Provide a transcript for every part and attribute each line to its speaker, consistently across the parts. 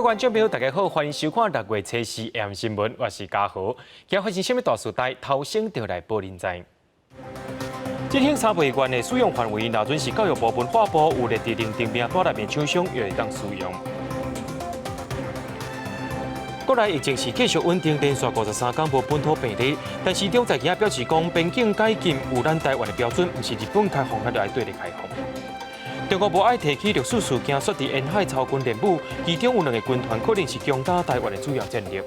Speaker 1: 各位觀眾朋友，大家好，歡迎收看六月初四 AM 新聞，我是嘉豪。今日發生啥物大事代，頭先就來報恁知。振興三倍券的使用範圍，若準是教育部、文化部有列佇認證名單內面廠商，就會當使用。國內疫情是繼續穩定，連續53天無本土病例，但市長在今表示講，邊境解禁有咱台灣的標準，毋是日本開放，咱就愛綴咧開放。中國無愛提起六四事件，煞佇沿海操軍練武，其中有兩个軍團可能是攻打台灣的主要戰力。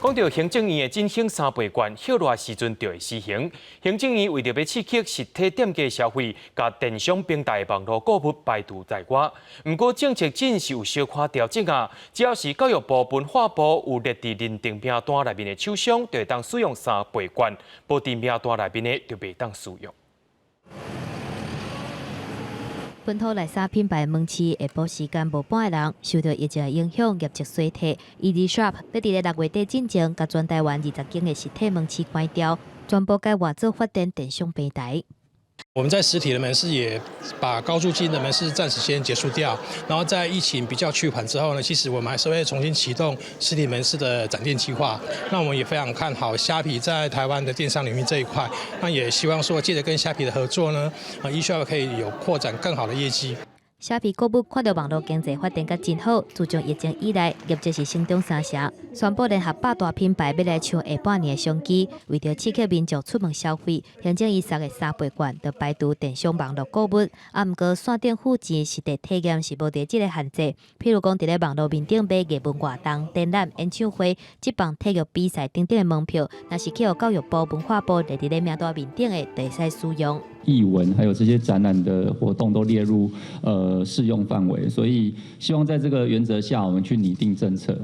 Speaker 1: 講到行政院的振興三倍券，歇熱時陣就會施行。行政院為著欲刺激實體店家消費，共電商平台的網路購物排除在外。毋過政策真是有小可調整啊！只要是教育部、文化部有列佇認證名單內面的廠商，就會當使用三倍券；無佇名單內面的，就袂當使用。
Speaker 2: 本土麗莎品牌門市下晡時間無半个人，受著疫情的影響，業績衰退。EZ Shop 欲佇咧6月底進前，共全台灣20間的實體門市關掉，全部改換做發展電商平台。
Speaker 3: 我們在實體的門市也把高租金的門市暫時先結束掉，然後在疫情比較趨緩之後呢，其實我們還是會重新啟動實體門市的展店計劃。那我們也非常看好蝦皮在台灣的電商領域這一塊，那也希望說借著跟蝦皮的合作呢，啊，EZ Shop 可以有擴展更好的業績。
Speaker 2: 蝦皮購物看著網路經濟發展甲真好，自從疫情以來，業績是成長三成，宣布聯合百大品牌欲來搶下半年的商機，為著刺激民眾出門消費，行政院送的三倍券就排除電商網路購物，啊，毋過線頂付錢實地體驗是無佇這个限制。譬如講，佇咧網路面頂買藝文活動、展覽、演唱會、職棒體育比賽等等的門票，若是去予教育部、文化部列佇咧名單面頂的，就會使使用。
Speaker 4: 藝文還有這些展覽的活動都列入適用範圍，所以希望在這個原則下，我們去擬定政策，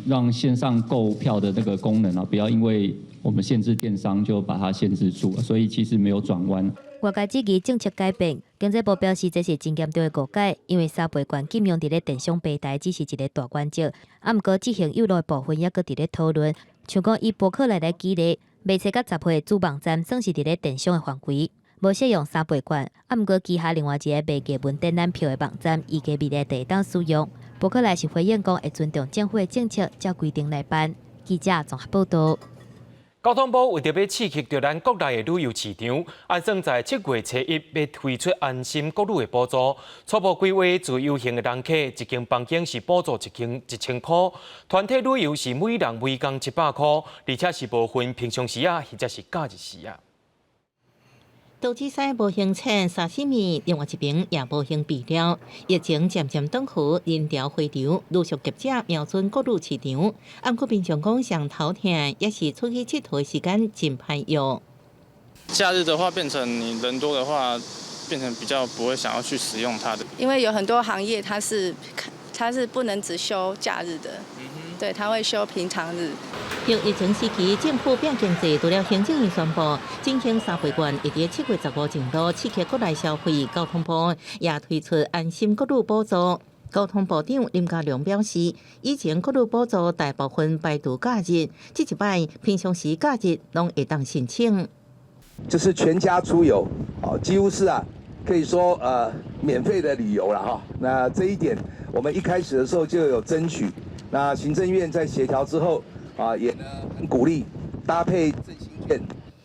Speaker 4: 讓線上購票的那個功能啊，不要因為我們限制電商就把它限制住了，所以其實沒有轉彎。
Speaker 2: 外界質疑政策改變，經濟部表示這是真嚴重的誤解，因為三倍券禁用佇咧電商平台只是一个大原則，啊，毋過執行有路的部分猶閣佇咧討論。像講以博客來來舉例，賣冊佮雜貨的主網站算是佇咧電商的範圍，無適用三倍券，啊，毋過旗下另外一个賣藝文展覽票的網站，預計未來就會當使用。博客來是回應講會尊重政府的政策，照規定來辦。記者綜合報導。
Speaker 1: 交通部為著欲刺激著咱國內的旅遊市場，按算在7月初1欲推出安心國旅的補助。初步規劃自由行的人客，一間房間是補助1000塊，團體旅遊是每人每工700塊，而且是無分平常時啊，或者是假日時啊。
Speaker 5: 投資西無興產沙西米，另外一邊也無興備料。疫情漸漸轉好，人潮回流，陸續業者瞄準國旅市場。毋過民眾講，上頭疼也是出去𨑨迌的時間真歹約。
Speaker 6: 假日的話，變成你人多的話，變成比較不會想要去使用它的。
Speaker 7: 因為有很多行業，它是不能只休假日的，對，它會休平常日。
Speaker 5: 疫情時期，政府拼經濟，除了行政院宣布振興三倍券，會佇7月15前度刺激國內消費，交通部也推出安心國旅補助。交通部長林佳龍表示，以前國旅補助大部分排除假日，這一擺平常時假日攏會當申請。
Speaker 8: 就是全家出遊，哦，幾乎是啊，可以說免費的旅遊了哈。那這一點，我們一開始的時候就有爭取，那行政院在協調之後。啊，也很鼓勵搭配振興券。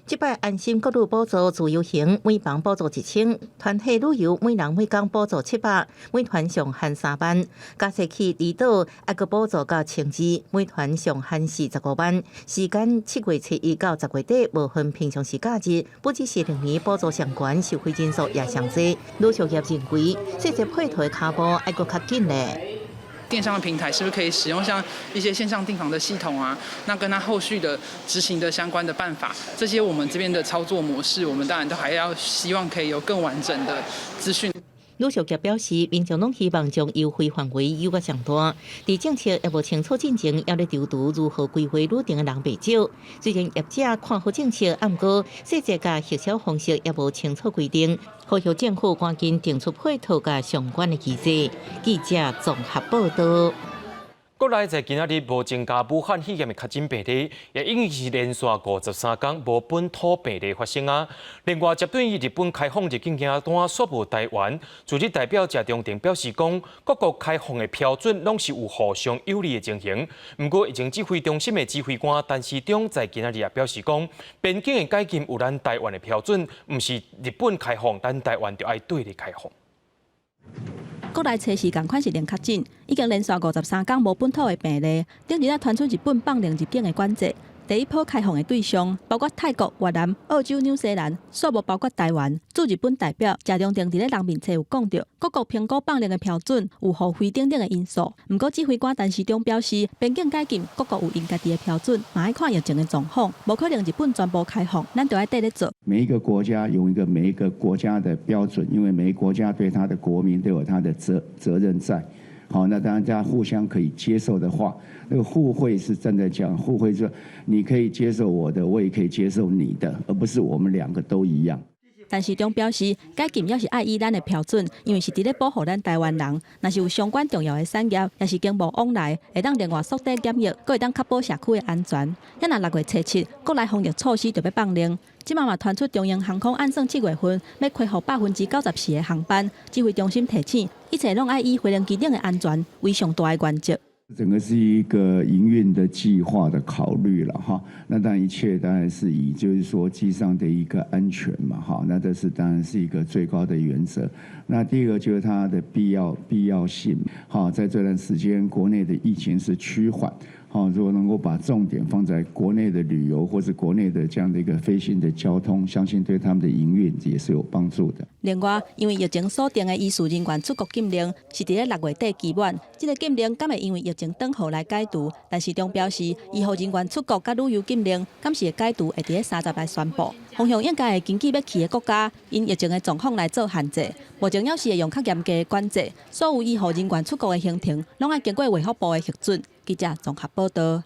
Speaker 5: 這擺安心國旅補助自由行，每房補助1000；團體旅遊每人每工補助700，每團上限3萬。加設去離島，猶閣補助到1200，每團上限45萬。時間7月初1到10月底，無分平常時假日，不只是兩年補助上懸，受惠人數也上濟。旅宿業認為，細節配套的跤步愛閣較緊咧。
Speaker 9: 電商的平台是不是可以使用像一些線上訂房的系統啊？那跟它後續的執行的相關的辦法，這些我們這邊的操作模式，我們當然都還要希望可以有更完整的資訊。
Speaker 5: 旅宿業表示，民眾攏希望將優惠範圍優較上大，佇政策猶無清楚進前，猶咧躊躇如何規劃旅程的人袂少。雖然業者看好政策，毋過細節佮核銷方式猶無清楚規定，呼籲政府趕緊定出配套佮相關的機制。記者綜合報導。
Speaker 1: 國內在今仔日無增加武漢肺炎的確診病例，也已經是連續53工無本土病例發生啊。另外，針對日本開放入境名單煞無台灣，駐日代表謝長廷表示講，各國開放的標準攏是有互相有利的情形。毋過，疫情指揮中心的指揮官陳時中在今仔日也表示講，邊境的解禁有咱台灣的標準，毋是日本開放，咱台灣就愛綴咧開放。
Speaker 10: 國內初四仝款是零確診，已經連續53工無本土的病例。頂日仔傳出日本放寬入境的管制，第一波開放的對象包括泰國、越南、澳洲、紐西蘭，煞無包括台灣。駐日本代表謝長廷佇咧人面冊有講著，各國評估放寬的標準有互惠等等的因素。毋過指揮官陳時中表示，邊境解禁，各國有𪜶家己的標準，嘛愛看疫情的狀況，無可能日本全部開放，咱就愛綴咧做。
Speaker 11: 每一個國家有一個每一個國家的標準，因為每一個國家對他的國民都有他的責任在。好，那當然大家互相可以接受的話，那個互惠是站在講互惠，說你可以接受我的，我也可以接受你的，而不是我們兩個都一樣。
Speaker 10: 陳時中表示，解禁猶是愛以咱的標準，因為是佇咧保護咱台灣人。若是有相關重要的產業，抑是經貿往來，會當另外縮短檢疫，閣會當確保社區的安全。遐若6月初7，國內防疫措施就欲放寬。這擺嘛傳出長榮航空按算7月份欲恢復94%的航班。指揮中心提醒，一切攏愛以飛行機頂的安全為上大的原則。
Speaker 11: 整個是一個營運的計劃的考慮了哈，那當然一切當然是以就是說機上的一個安全嘛哈，那這是當然是一個最高的原則。那第二個就是它的必要性，哈，在這段時間國內的疫情是趨緩，好，如果能夠把重點放在國內的旅遊或者國內的這樣的一個飛行的交通，相信對他們的營運也是有幫助的。
Speaker 10: 另外，因為疫情鎖定的醫事人員出國禁令是佇咧6月底期滿，這個禁令敢會因為疫情轉好來解除？陳時中表示，醫護人員出國佮旅遊禁令，敢是會解除，會佇咧30來宣布。方向應該會根據欲去的國家，𪜶疫情的狀況來做限制。目前猶是會用較嚴格的管制，所有醫護人員出國的行程，攏愛經過衛福部的核准。記者綜合報道。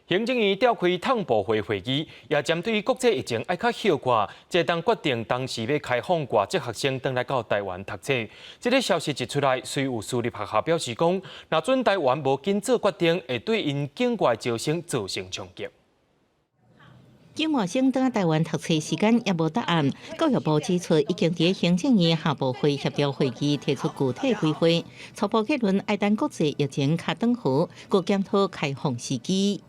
Speaker 1: 行政院召開褪部會會議，也針對國際疫情愛較歇掛，這當決定當時欲開放外籍學生轉來到台灣讀冊。這个消息一出來，雖有私立學校表示講，若准台灣無緊做決定，會對𪜶境外招生造成衝擊。
Speaker 5: 境外生轉來台灣讀冊時間猶無答案，教育部指出，已經佇行政院下部會協調會議提出具體規劃，初步結論愛等國際疫情較轉好，閣檢討開放時機。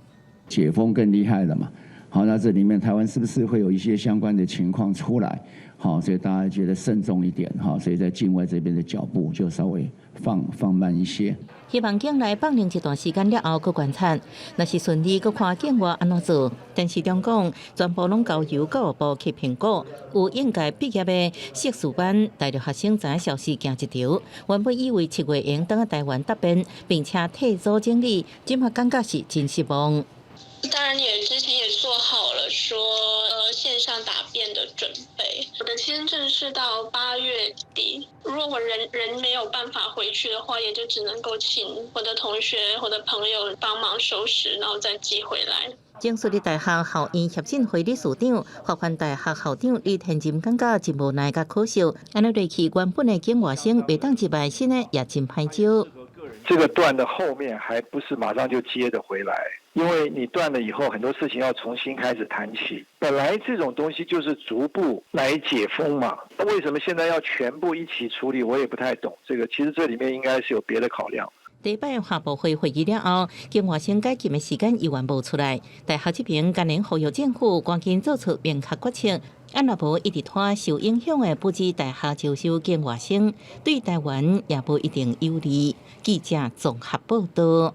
Speaker 11: 解封更厲害了嘛？好，那這裡面台灣是不是會有一些相關的情況出來？好，所以大家覺得慎重一點，哈，所以在境外這邊的腳步就稍微放慢一些。
Speaker 5: 希望境內放寬一段時間了後，閣觀察，若是順利，閣看境外按怎做。陳時中講，全部攏交由教育部去評估。有應屆畢業的碩士班大陸學生知影消息驚一跳，原本以為7月會轉來台灣答辯，並且替組整理，這馬感覺是真失望。
Speaker 12: 當然，也之前也做好了說，線上答辯的準備。我的簽證是到8月底，如果我人沒有辦法回去的話，也就只能夠請我的同學或者朋友幫忙收拾，然後再寄回來。
Speaker 5: 前私立大學校院協進會理事長、法范大學校長李天任感覺真無奈佮可惜，按呢落去原本的境外生袂當入來，新的也真歹招。
Speaker 13: 這個斷的後面還不是馬上就接得回來，因為你斷了以後，很多事情要重新開始談起。本來這種東西就是逐步來解封嘛，那為什麼現在要全部一起處理？我也不太懂。這個其實這裡面應該是有別的考量。
Speaker 5: 第一擺下部會會議了後，境外生解禁的時間猶原無出來。大學這邊今年呼籲政府趕緊做出明確決策，按若無一直拖，受影響的不止大學招收境外生，對台灣也無一定有利。記者綜合報道。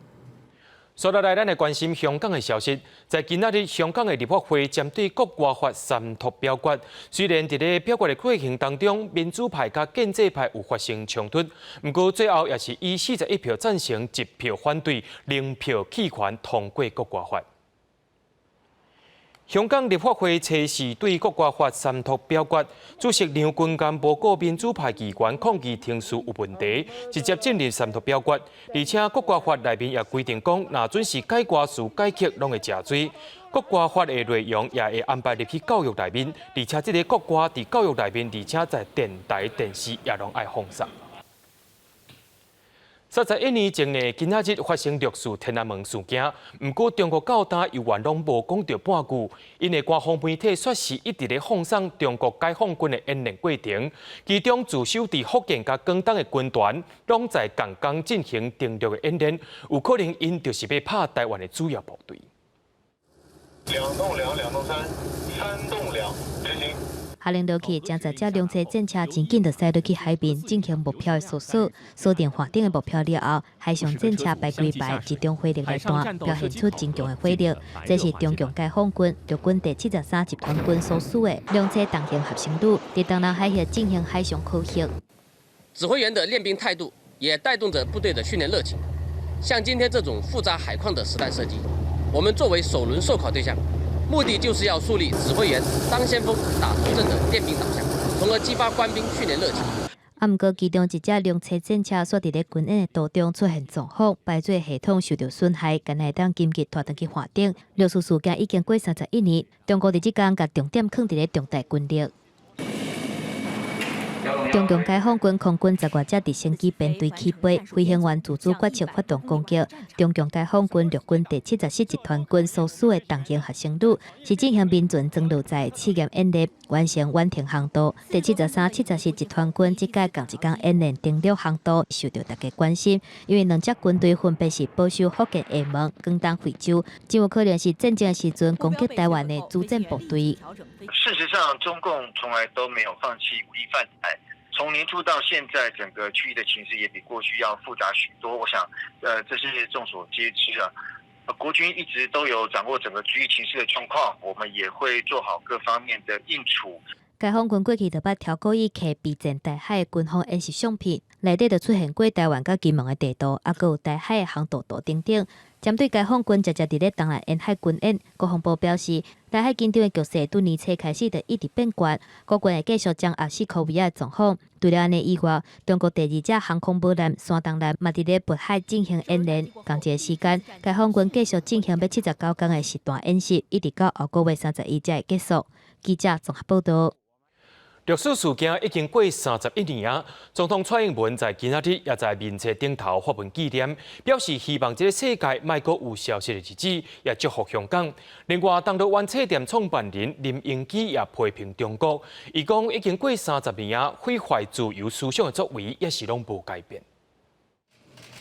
Speaker 1: 紲落來，咱來關心香港的消息。在今仔日，香港的立法會針對國歌法三讀表決。雖然佇咧表決的過程當中，民主派佮建制派有發生衝突，毋過最後也是以41票贊成、1票反對、0票棄權通過國歌法。香港立法會初四對國歌法三讀表決，主席梁君彥無顧民主派議員抗議程序有問題，直接進入三讀表決。而且國歌法內面也規定講，若準是改歌詞改曲，攏會食罪。國歌法的內容也會安排入去教育內面，而且這个國歌佇教育內面，而且在電台、電視也攏愛放送。31年前的今仔日發生六四天安門事件，毋過中國到今猶原攏無講著半句。𪜶的官方媒體煞是一直咧放送中國解放軍的演練過程，其中駐守佇福建佮廣東的軍團，攏在仝工進行登陸的演練，有可能𪜶就是欲拍台灣的主要部隊。
Speaker 14: 兩動兩，兩動三，三動兩，執行。
Speaker 2: 下令落去，將十隻龍車戰車真緊就駛落去海面進行目標的搜索，鎖定劃定的目標了後，海上戰車排幾排，集中火力來彈，表現出真強的火力。這是中共解放軍陸軍第73集團軍所屬的龍車重型合成旅，佇東南海域進行海上考核。
Speaker 15: 指揮員的練兵態度，也帶動着部隊的訓練熱情。像今天這種複雜海況的實彈射擊，我們作為首輪受考對象，目的就是要樹立指揮員當先鋒、打頭陣的練兵導向，從而激發官兵訓練熱情。
Speaker 2: 啊，毋過其中一隻龍車戰車煞佇咧軍演的途中出現狀況，排水系統受著損害，干焦會當緊急拖轉去岸頂。六四事件已經過31年，中國佇這工共重點囥佇咧壯大軍力。中共解放軍空軍10外隻直升機編隊起飛，飛行員自主決策發動攻擊。中共解放軍陸軍第74集團軍所屬的重型合成旅是進行民船裝落載試驗演練，完成遠程航渡。第73、74集團軍這屆仝一工演練登陸航渡，受著大家關心，因為兩隻軍隊分別是保守福建廈門、廣東惠州，真有可能是戰爭時陣攻擊台灣的主戰部隊。
Speaker 16: 事實上，中共從來都沒有放棄武力犯台。從年初到現在，整個區域的情勢也比過去要複雜許多。我想，這是眾所皆知啊。國軍一直都有掌握整個區域情勢的狀況，我們也會做好各方面的應處。
Speaker 2: 解放軍過去就捌超故意摕備戰台海的軍方演習相片，內底就出現過台灣佮金門的地圖，猶閣有台海的航道圖等等。針對解放軍常常佇咧東南沿海軍演，國防部表示，台海緊張的局勢對年初開始就一直變懸，國軍會繼續掌握四箍圍仔的狀況。除了按呢以外，中國第二隻航空母艦山東艦嘛佇咧渤海進行演練。仝一个時間，解放軍繼續進行欲79工的實彈演習，一直到後個月31才會結束。記者綜合報道。
Speaker 1: 六四事件已經過31年啊！總統蔡英文在今仔日也在面冊頂頭發文紀念，表示希望這个世界莫閣有消失的日子，也祝福香港。另外，銅鑼灣冊店創辦人林榮基也批評中國，伊講已經過三十年啊，毀壞自由思想的作為也是攏無改變。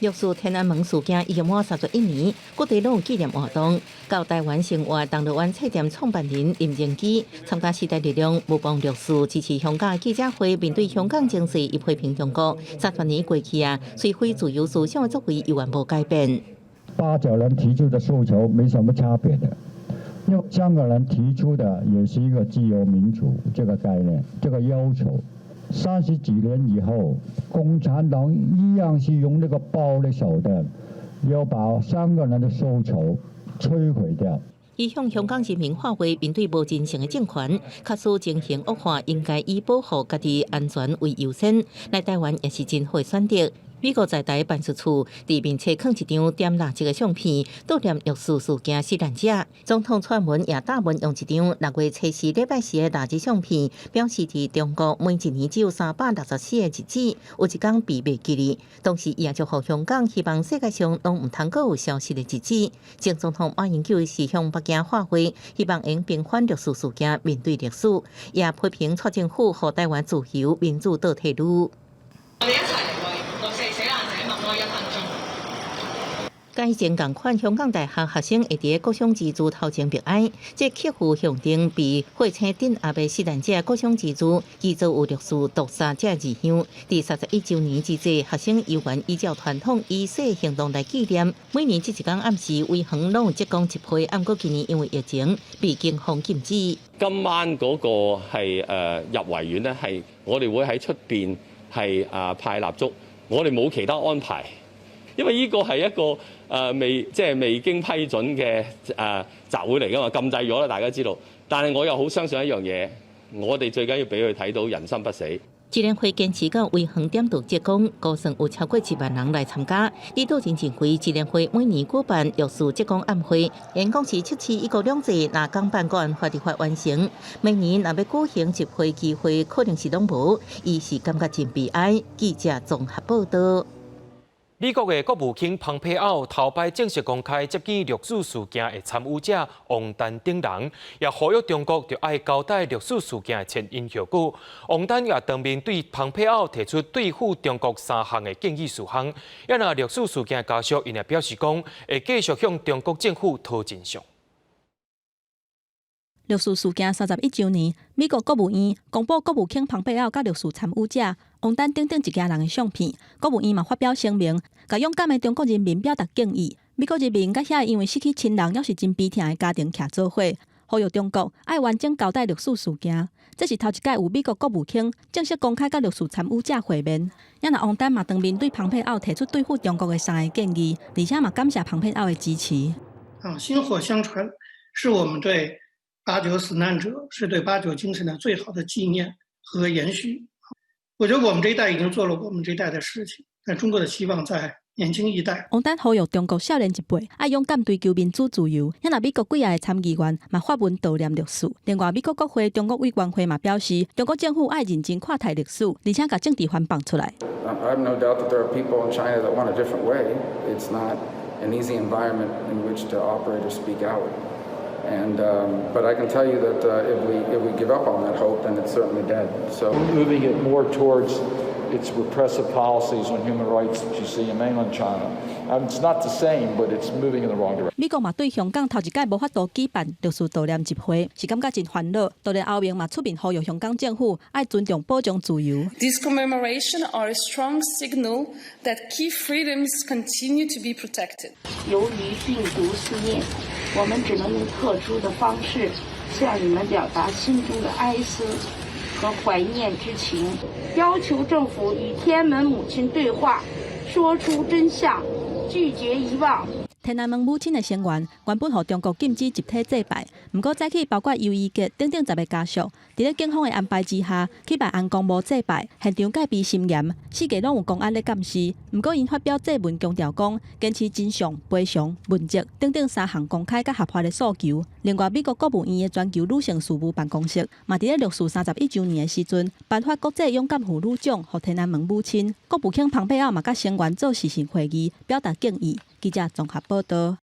Speaker 5: 六四天安門事件已經滿31年，各地攏有紀念活動。到台灣生活銅鑼灣冊店創辦人林榮基參加時代力量毋忘六四支持香港記者會，面對香港情勢，伊批評中國三十年過去啊，摧毀自由思想的作為猶原無改變。
Speaker 17: 89人提出的訴求沒什麼差別的，因為香港人提出的也是一個自由民主這個概念，這個要求。30幾年以後，共產黨一樣是用那個暴力手段，要把香港人的訴求摧毀掉。
Speaker 5: 伊向香港人民喊話，面對無人性的政權，假使情形惡化，應該以保護家己安全為優先。來台灣也是真好的選擇。美國在台辦事處佇面冊囥一張點蠟燭的相片，悼念六四事件死難者。總統蔡英文也貼文用一張6月初四禮拜四的蠟燭相片，表示佇中國每一年只有364個日子，有一工被袂記得。同時，伊也祝福香港，希望世界上攏毋通閣有消失的日子。前總統馬英九是向北京喊話，希望會平反六四事件，面對歷史，也批評蔡政府予台灣自由民主倒退嚕。
Speaker 18: 我哋一齊嚟為六四死難者默哀1分鐘。
Speaker 5: 佮以前仝款，香港大學學生會佇國殤之柱頭前默哀，這極富象徵被血腥鎮壓的死難者國殤之柱，記載有六四屠殺這字樣。佇31週年之際，學生猶原依照傳統以實際行動來紀念。每年這一工暗時，維園攏有燭光集會，毋過今年因為疫情被警方禁止。
Speaker 19: 今晚嗰個係入維園咧，係我哋會喺出邊係啊派蠟燭，我哋冇其他安排。因為呢個係一個未即係未經批准嘅集會嚟㗎嘛，禁制咗啦，大家知道。但係我又好相信一樣嘢，我哋最緊要俾佢睇到人心不死。
Speaker 5: 支聯會堅持到維園點燭光，估算有超過1萬人來參加。李道仁認為，支聯會每年舉辦六四燭光晚會，演講是測試一國兩制，若港版國安法立法完成，明年若欲舉行集會機會，可能是攏無。伊是感覺真悲哀。記者綜合報道。
Speaker 1: 美國的國務卿蓬佩奧頭擺正式公開接見六四事件的參與者王丹等人，也呼籲中國著愛交代六四事件的前因後果。王丹也當面對蓬佩奧提出對付中國三項的建議事項。也若六四事件的家屬，𪜶也表示講會繼續向中國政府討真相。
Speaker 10: 六四事件31週年，美國國務院公布國務卿蓬佩奧佮六四參與者王丹等等一家人的相片。國務院嘛發表聲明，共勇敢的中國人民表達敬意。美國人民佮遐因為失去親人，猶是真悲痛的家庭徛做伙，呼籲中國愛完整交代六四事件。這是頭一擺有美國國務卿正式公開佮六四參與者會面。也若王丹嘛當面對蓬佩奧提出對付中國的三个建議，而且嘛感謝蓬佩奧的支持。
Speaker 20: 啊，薪火相傳，是我們對八九死難者，是對八九精神的最好的紀念和延續。我覺得我們這一代已經做了我們這一代的事情，但中國的希望在年輕一代。
Speaker 10: 王丹呼籲中國少年一輩愛勇敢追求民主自由。也若美國幾个參議員嘛發文悼念六四。另外，美國國會中國委員會嘛表示，中國政府愛認真看待歷史，而且共政治翻放出來。
Speaker 21: I have no doubt that there are people in China that want a different way. It's not an easy environment in which to operate or speak out. But I can tell you that if we give up on that hope, then it's certainly dead. So
Speaker 22: moving it more towards its repressive policies on human rights that you see in mainland China. It's not the same, but it's moving in the wrong direction.
Speaker 10: 美國嘛對香港頭一擺無法度舉辦六四悼念集會，是感覺真煩惱。就連歐盟嘛出面呼籲香港政府愛尊重保障自由。
Speaker 23: These commemoration are a strong signal that key freedoms continue to be protected.
Speaker 24: 由於病毒肆虐，我們只能用特殊的方式向你們表達心中的哀思和懷念之情，要求政府與天安門母親對話，說出真相，拒絕遺忘。
Speaker 10: 天安門母親的成員原本予中國禁止集體祭拜，毋過早起包括尤醫傑等等10个家屬，佇咧警方的安排之下，去拜安公墓祭拜，現場戒備森嚴，四界攏有公安咧監視。毋過𪜶發表祭文強調講，堅持真相、賠償、問責等等三項公開佮合法的訴求。另外，美國國務院的全球女性事務辦公室嘛，佇咧六四31週年的時陣，頒發國際勇敢婦女獎，予天安門母親。國務卿蓬佩奧嘛，佮成員做視訊會議，表達敬意。記者綜合報道。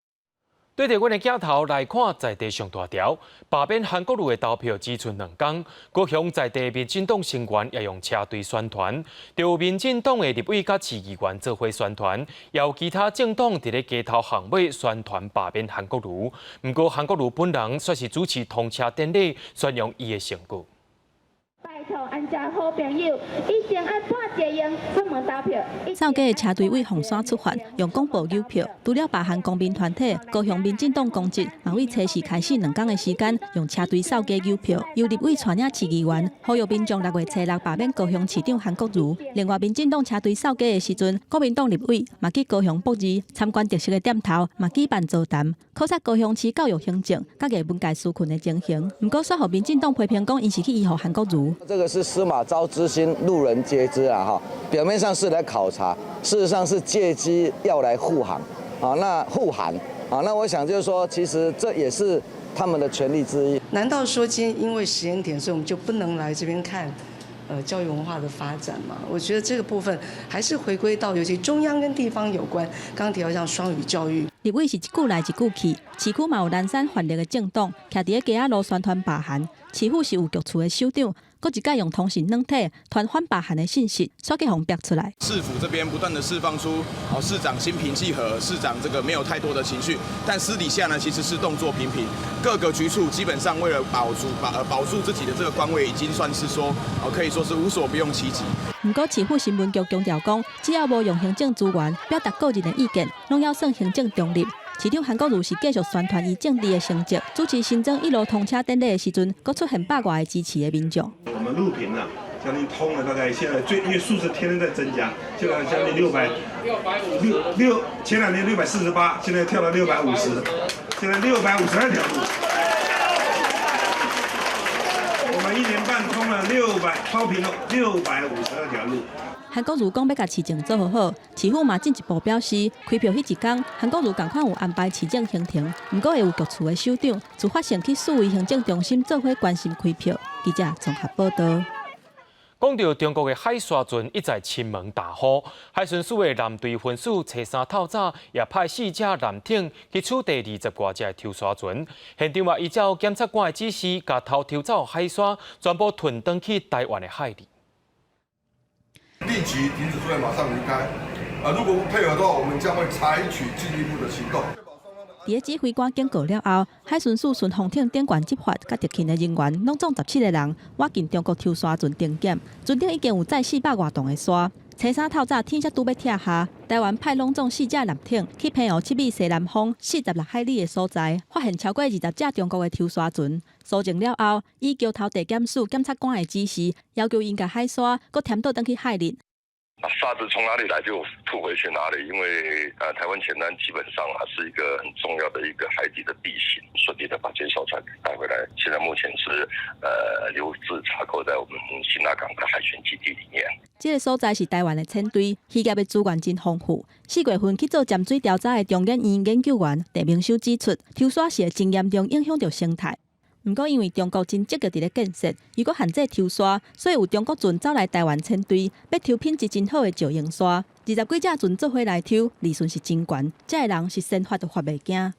Speaker 1: 對著阮的鏡頭來看，在地上大條，罷免韓國瑜的投票只賰兩工，高雄在地民進黨成員也用車隊宣傳，就有民進黨的立委佮市議員做伙宣傳，也有其他政黨佇咧街頭巷尾宣傳罷免韓國瑜。毋過韓國瑜本人煞是主持通車典禮，宣揚伊的成果。
Speaker 25: 拜託，恁遮好朋友，一定愛半日閒出門投票。
Speaker 10: 掃街的車隊對鳳山出發，用廣播誘票。除了罷韓公民團體，高雄民進黨公職，嘛對初四開始兩工的時間，用車隊掃街誘票。由立委帶領市議員，呼籲民眾6月初6罷免高雄市長韓國瑜。另外，民進黨車隊掃街的時陣，國民黨立委嘛去高雄駁二參觀特色的店頭，嘛舉辦座談，考察高雄市教育行政佮藝文界紓困的情形。毋過，煞予民進黨批評講，𪜶是去依附韓國瑜。
Speaker 26: 這個是司馬昭之心，路人皆知啊！哈，表面上是來考察，事實上是借機要來護航啊。那護韓啊，那我想就是說，其實這也是他們的權利之一。
Speaker 27: 難道說今天因為時間點，所以我們就不能來這邊看，教育文化的發展嗎？我覺得這個部分還是回歸到，尤其中央跟地方有關。剛剛提到像雙語教育，
Speaker 10: 立委是一句來一句去，市區嘛有藍山泛綠的政黨，徛佇咧街仔路宣傳罷韓，市府是有局處的首長，閣一擺用通訊軟體傳反罷韓的信息，煞去予逼出來。
Speaker 28: 市府這邊不斷的釋放出，哦，市長心平氣和，市長這個沒有太多的情緒，但私底下呢，其實是動作頻頻，各個局處基本上為了保住自己的這個官位，已經算是說，哦，可以說是無所不用其極。
Speaker 10: 毋過市府新聞局強調講，只要無用行政資源表達個人的意見，攏猶算行政中立。市長韓國瑜是繼續宣傳伊政治的成績，主持新莊一路通車典禮的時陣，閣出現百外个支持的民眾。
Speaker 14: 我們路平啊，將近通了大概現在最，因為數字天天在增加，現在將近六百六六，前兩天648，現在跳到650，現在652條路。我們一年半通了六百，超平了652條路。
Speaker 10: 韓國瑜講欲共市政做予好，市府嘛進一步表示，開票彼一工，韓國瑜仝款有安排市政行程，毋過會有局處的首長自發性去四維行政中心做伙關心開票。記者綜合報道。
Speaker 1: 講著中國的海沙船一再侵門踏戶，海巡署的藍隊分署初三透早也派四隻艦艇去取締20外隻的抽沙船。現場嘛依照檢察官的指示，共偷抽走海沙全部運轉去台灣的海里。
Speaker 3: 立即停止作業，馬上離開。啊，如果不配合的話，我們將會採取進一步的行動。
Speaker 10: 佇咧指揮官警告了後，海巡署巡防艇頂懸執法佮特勤的人員，攏總17個人，倚近中國抽沙船定檢，船頂已經有載400外噸的沙。初三透早天才拄欲拆下，台灣派攏總四隻艦艇去澎湖七美西南方46海里的所在，發現超過20隻中國的抽沙船。搜證了後，以橋頭地檢署檢察官的指示，要求𪜶共海沙閣填倒轉去海裡。
Speaker 4: 沙子從哪裡來就吐回去哪裡，因為台灣淺灘基本上還是一個很重要的一個海底的地形，順利的把這艘船帶回來。現在目前是留置查扣在我們興達港的海巡基地裡面。
Speaker 10: 這個所在是台灣的淺堆，漁業的資源真豐富。4月份去做潛水調查的中研院研究員鄭明修指出，抽沙是會真嚴重影響著生態。毋過因為中國真積極佇咧建設，又閣限制抽沙，所以有中國船走來台灣淺堆，欲抽品質真好的石英沙。20幾隻船做伙來抽，利潤是真懸，遮的人是先發都發袂驚。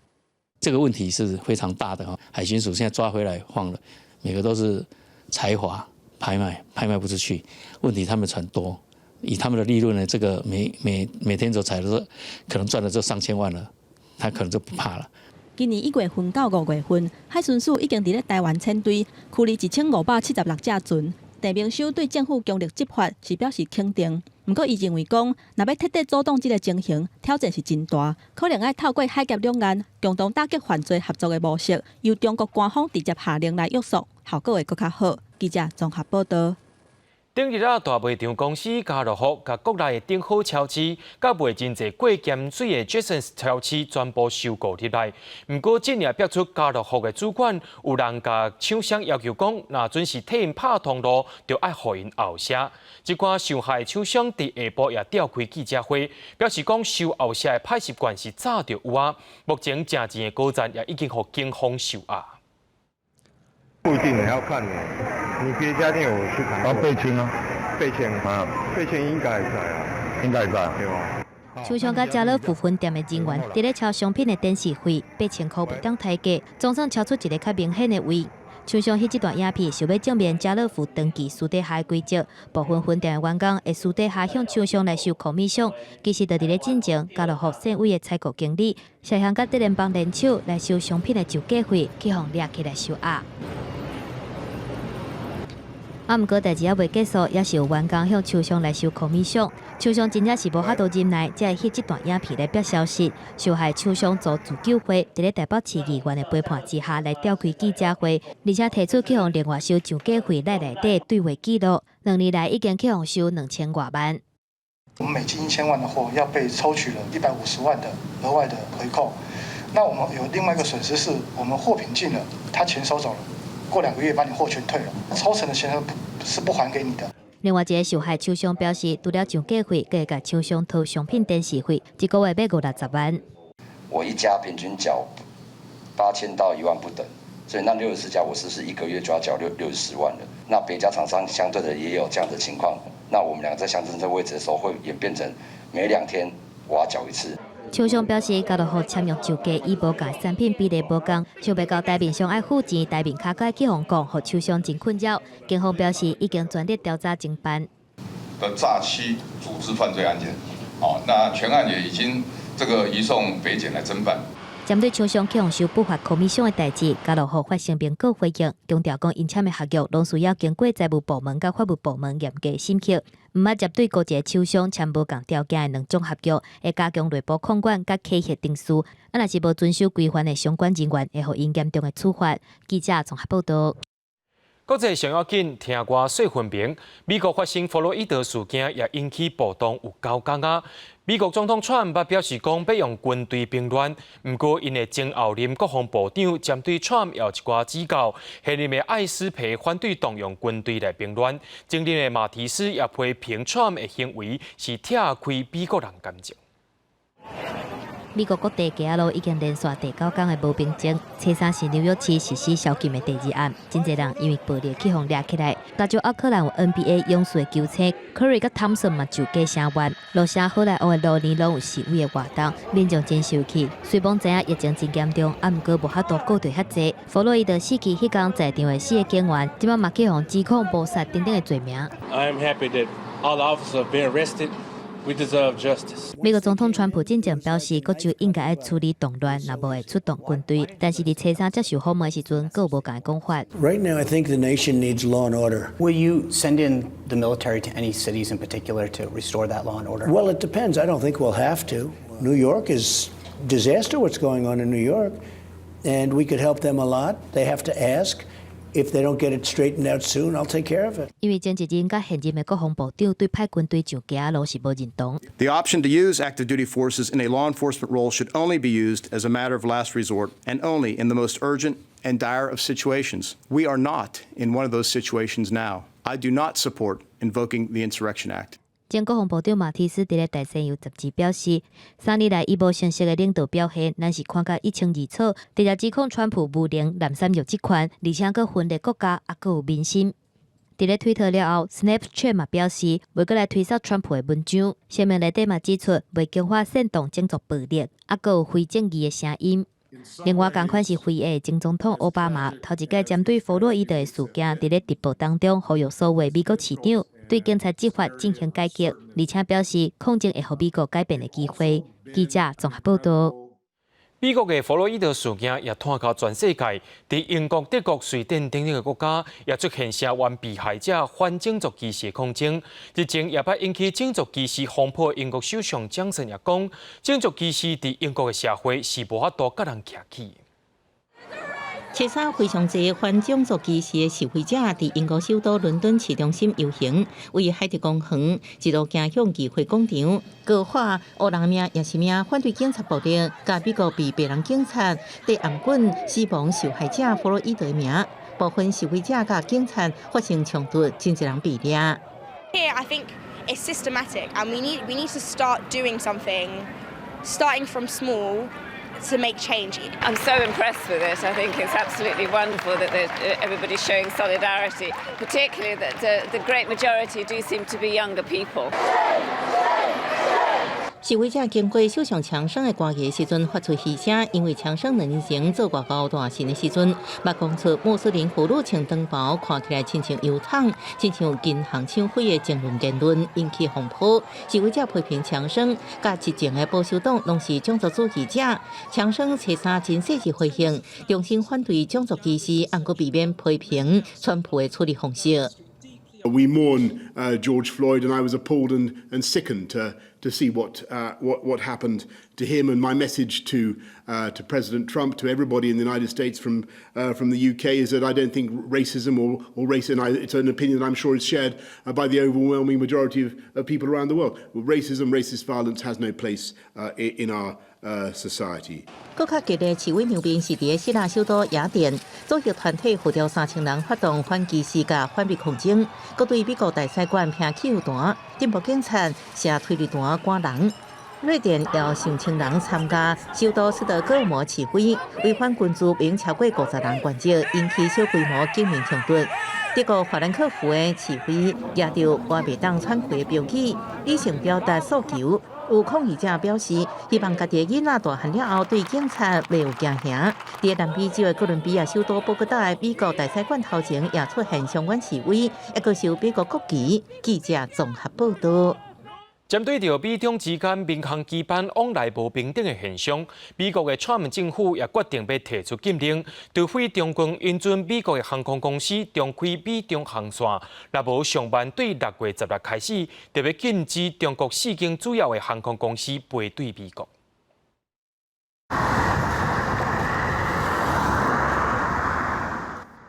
Speaker 6: 這個問題是非常大的哈，海巡署現在抓回來放了，每個都是財華拍賣，拍賣不出去。問題他們船多，以他們的利潤呢，這個每天都採了，可能賺了就上千萬了，他可能就不怕了。
Speaker 10: 今年1月份到5月份，海巡署已經佇咧台灣淺堆驅離1576隻船。鄭明修對政府強力執法是表示肯定，毋過伊認為講，若欲徹底阻擋這個情形，挑戰是真大，可能愛透過海峽兩岸共同打擊犯罪合作的模式，由中國官方直接下令來約束，效果會閣較好。記者綜合報道。
Speaker 1: 頂日啊，大賣場公司家樂福共國內的頂好超市，佮賣真濟過鹹水的 Jasons 超市全部收購入來。毋過，這也逼出家樂福的主管有人共廠商要求講，若準時替𪜶拍通路，就愛予𪜶後寫。這寡受害廠商佇下晡也召開記者會，表示講收後寫的歹習慣是早就有啊。目前誠濟的高層也已經予警方收押。
Speaker 7: 不一定，你要看你，你別家店有去談
Speaker 8: 啊，8000啊，8000
Speaker 7: 啊，8000應該會使啊，
Speaker 8: 應該會使，
Speaker 7: 對吧？
Speaker 2: 廠商佮家樂福分店的人員佇咧抄商品的展示費8000箍袂當抬價，總算超出一個較明顯的位。廠商翕這段影片，想欲證明家樂福長期私底下的規則，部分分店的員工會私底下向廠商來收 commission。其實，就佇咧進前，家樂福線位的採購經理涉嫌佮德聯邦聯手來收商品的上價費，去予掠起來收押。啊，毋過代誌猶未結束，猶是有員工向廠商來收 commission。廠商真正是無法度忍耐，才會翕這段影片來爆消息。受害廠商組自救會佇咧台北市議員的陪伴之下來召開記者會，而且提出去予另外收上價費來內底對話記錄。2年來已經去予收2000外萬。
Speaker 9: 我們每進1000萬的貨，要被抽取了150萬的額外的回扣。那我們有另外一個損失，是我們貨品進了，他錢收走了。過2個月把你貨全退了，抽成的錢是不還給你的。
Speaker 2: 另外一個受害廠商表示，除了上價費，閣會共廠商討商品展示費，一個月欲5、60萬。
Speaker 11: 我一家平均繳8000到1萬不等，所以那64家我是不是一個月就要繳60萬了？那別家廠商相對的也有這樣的情況，那我們兩個在相爭這個位置的時候，會演變成每2天我要繳一次。
Speaker 2: 廠商表示，家樂福簽約售價與無共產品比例無仝，想袂到台面上愛付錢，台面跤閣愛去予講，予廠商真困擾。警方表示已經全力調查偵辦。
Speaker 12: 的詐欺組織犯罪案件，哦，那全案也已經這個移送北檢來偵辦。
Speaker 2: 針對廠商去予收不法 commission 的代誌，家樂福發聲明閣回應，強調講𪜶簽的合約攏需要經過財務部門佮法務部門嚴格審核，毋捌針對孤一个廠商簽無仝條件的兩種合約，會加強內部控管佮稽核程序，啊，若是無遵守規範的相關人員，會予𪜶嚴重的處罰。記者綜合報道。
Speaker 1: 國際上要緊，聽歌說分明。美國發生弗洛伊德事件，也引起暴動有9工啊。美國總統川普表示講，欲用軍隊平亂。毋過，𪜶的前後任國防部長針對川普有一寡指教。現任的艾斯培反對動用軍隊來平亂。前任的馬提斯也批評川普的行為是拆開美國人感情。
Speaker 2: 美國各地街仔路已經連續第九工的無平靜。初三是紐約市實施宵禁的第二暗，真濟人因為暴力去予掠起來。加州奧克蘭有 NBA 勇士的球星 Curry 佮湯森嘛就假聲援。羅城好萊塢的路年攏有示威的活動，民眾真生氣。雖罔知影疫情真嚴重，啊毋過無法度顧著遐濟。弗洛伊德死去彼工在場的四個警員，這擺嘛去予指控謀殺等等的罪名。
Speaker 5: I am happy that all the officers have been arrested. We deserve justice.
Speaker 2: 美國總統川普進前表示，各州應該愛處理動亂，若無會出動軍隊。但是佇初三接受訪問時陣，閣有無仝的講法。
Speaker 8: Right now, I think the nation needs law and order.
Speaker 13: Will you send in the military to any cities in particular to restore that law and order?
Speaker 8: Well, it depends. I don't think we'll have to. New York is disaster what's going on in New York, and we could help them a lot. They have to ask. If they don't get it straightened out soon, I'll take care of it.
Speaker 2: 因為前一任佮現任的國防部長對派軍隊上街仔路是無認同。
Speaker 15: The option to use active duty forces in a law enforcement role should only be used as a matter of last resort and only in the most urgent and dire of situations. We are not in one of those situations now. I do not support invoking the Insurrection Act.
Speaker 2: 前國防部長馬蒂斯佇咧大西洋雜誌表示，3年來伊無成熟的領導表現，咱是看甲一清二楚。直接指控川普無能、濫濫用職權，而且閣分裂國家，猶閣有民心。佇咧推特了後，Snapchat 嘛表示，袂閣來推送川普的文章。聲明內底嘛指出，袂強化煽動種族暴力，猶閣有非正義的聲音。另外，仝款是非裔的前總統奧巴馬，頭一擺針對弗洛伊德的事件，佇咧直播當中呼籲所有美國市長對警察執法進行改革，而且表示抗爭會予美國改變的機會。記者綜合報導。
Speaker 1: 美國的弗洛伊德事件也湠到全世界，佇英國、德國、瑞典等等的國家，也出現聲援被害者反種族歧視的抗爭。日前也捌引起種族歧視風波，英國首相強生也講，種族歧視佇英國的社會是無法度佮人徛起。
Speaker 16: 初三非常濟反種族歧視的示威者佇英國首都倫敦市中心遊行，為海德公園一路行向議會廣場，高喊烏人命也是命，反對警察暴力，佮美國被白人警察提頷棍死亡受害者弗洛伊德的名。部分示威者佮警察發生衝突，真濟人被掠。
Speaker 17: Here, I think it's systematic, and we need to start doing something, starting from small, to make change.
Speaker 18: I'm so impressed with it. I think it's absolutely wonderful that everybody's showing solidarity, particularly that the great majority do seem to be younger people.
Speaker 16: 示威者經過首相強生的官邸時陣，發出噓聲，因為強生2年前做外交大臣的時陣，捌講出穆斯林婦女穿長袍看起來親像油桶，親像銀行搶匪的爭論言論，引起風波。示威者批評強生佮執政的保守黨攏是種族主義者。強生初三真細緻回應，重新反對種族歧視，毋過避免批評川普的處理方式。
Speaker 19: We mourn George Floyd, and I was appalled and sickened to see what happened to him. And my message to President Trump, to everybody in the United States from the UK, is that I don't think racism or race, and it's an opinion that I'm sure is shared by the overwhelming majority of people around the world. Racism, racist violence has no place in our society.
Speaker 16: 閣較激烈示威場面是佇希臘首都雅典，組織團體號召3000人發動反歧視佮反美抗爭，閣對美國大使館擲汽油彈，鎮暴警察射催淚彈趕人。瑞典有上千人參加首都斯德哥爾摩示威，違反軍事並超過50人關注，引起小規模警民衝突。德國法蘭克福的示威，舉著我袂當喘氣的標語，理性表達訴求。有抗議者表示，希望家己的囡仔大漢了後對警察袂有驚嚇。佇南美洲的哥倫比亞首都波哥大的美國大使館頭前也出現相關示威，猶閣豎美國國旗。記者綜合報導。
Speaker 1: 針對著美中之間民航機班往來無平等的現象，美國的川普政府也決定欲提出禁令，除非中共允准美國的航空公司重開美中航線，若無上慢對6月16開始，就欲禁止中國四間主要的航空公司飛對美國。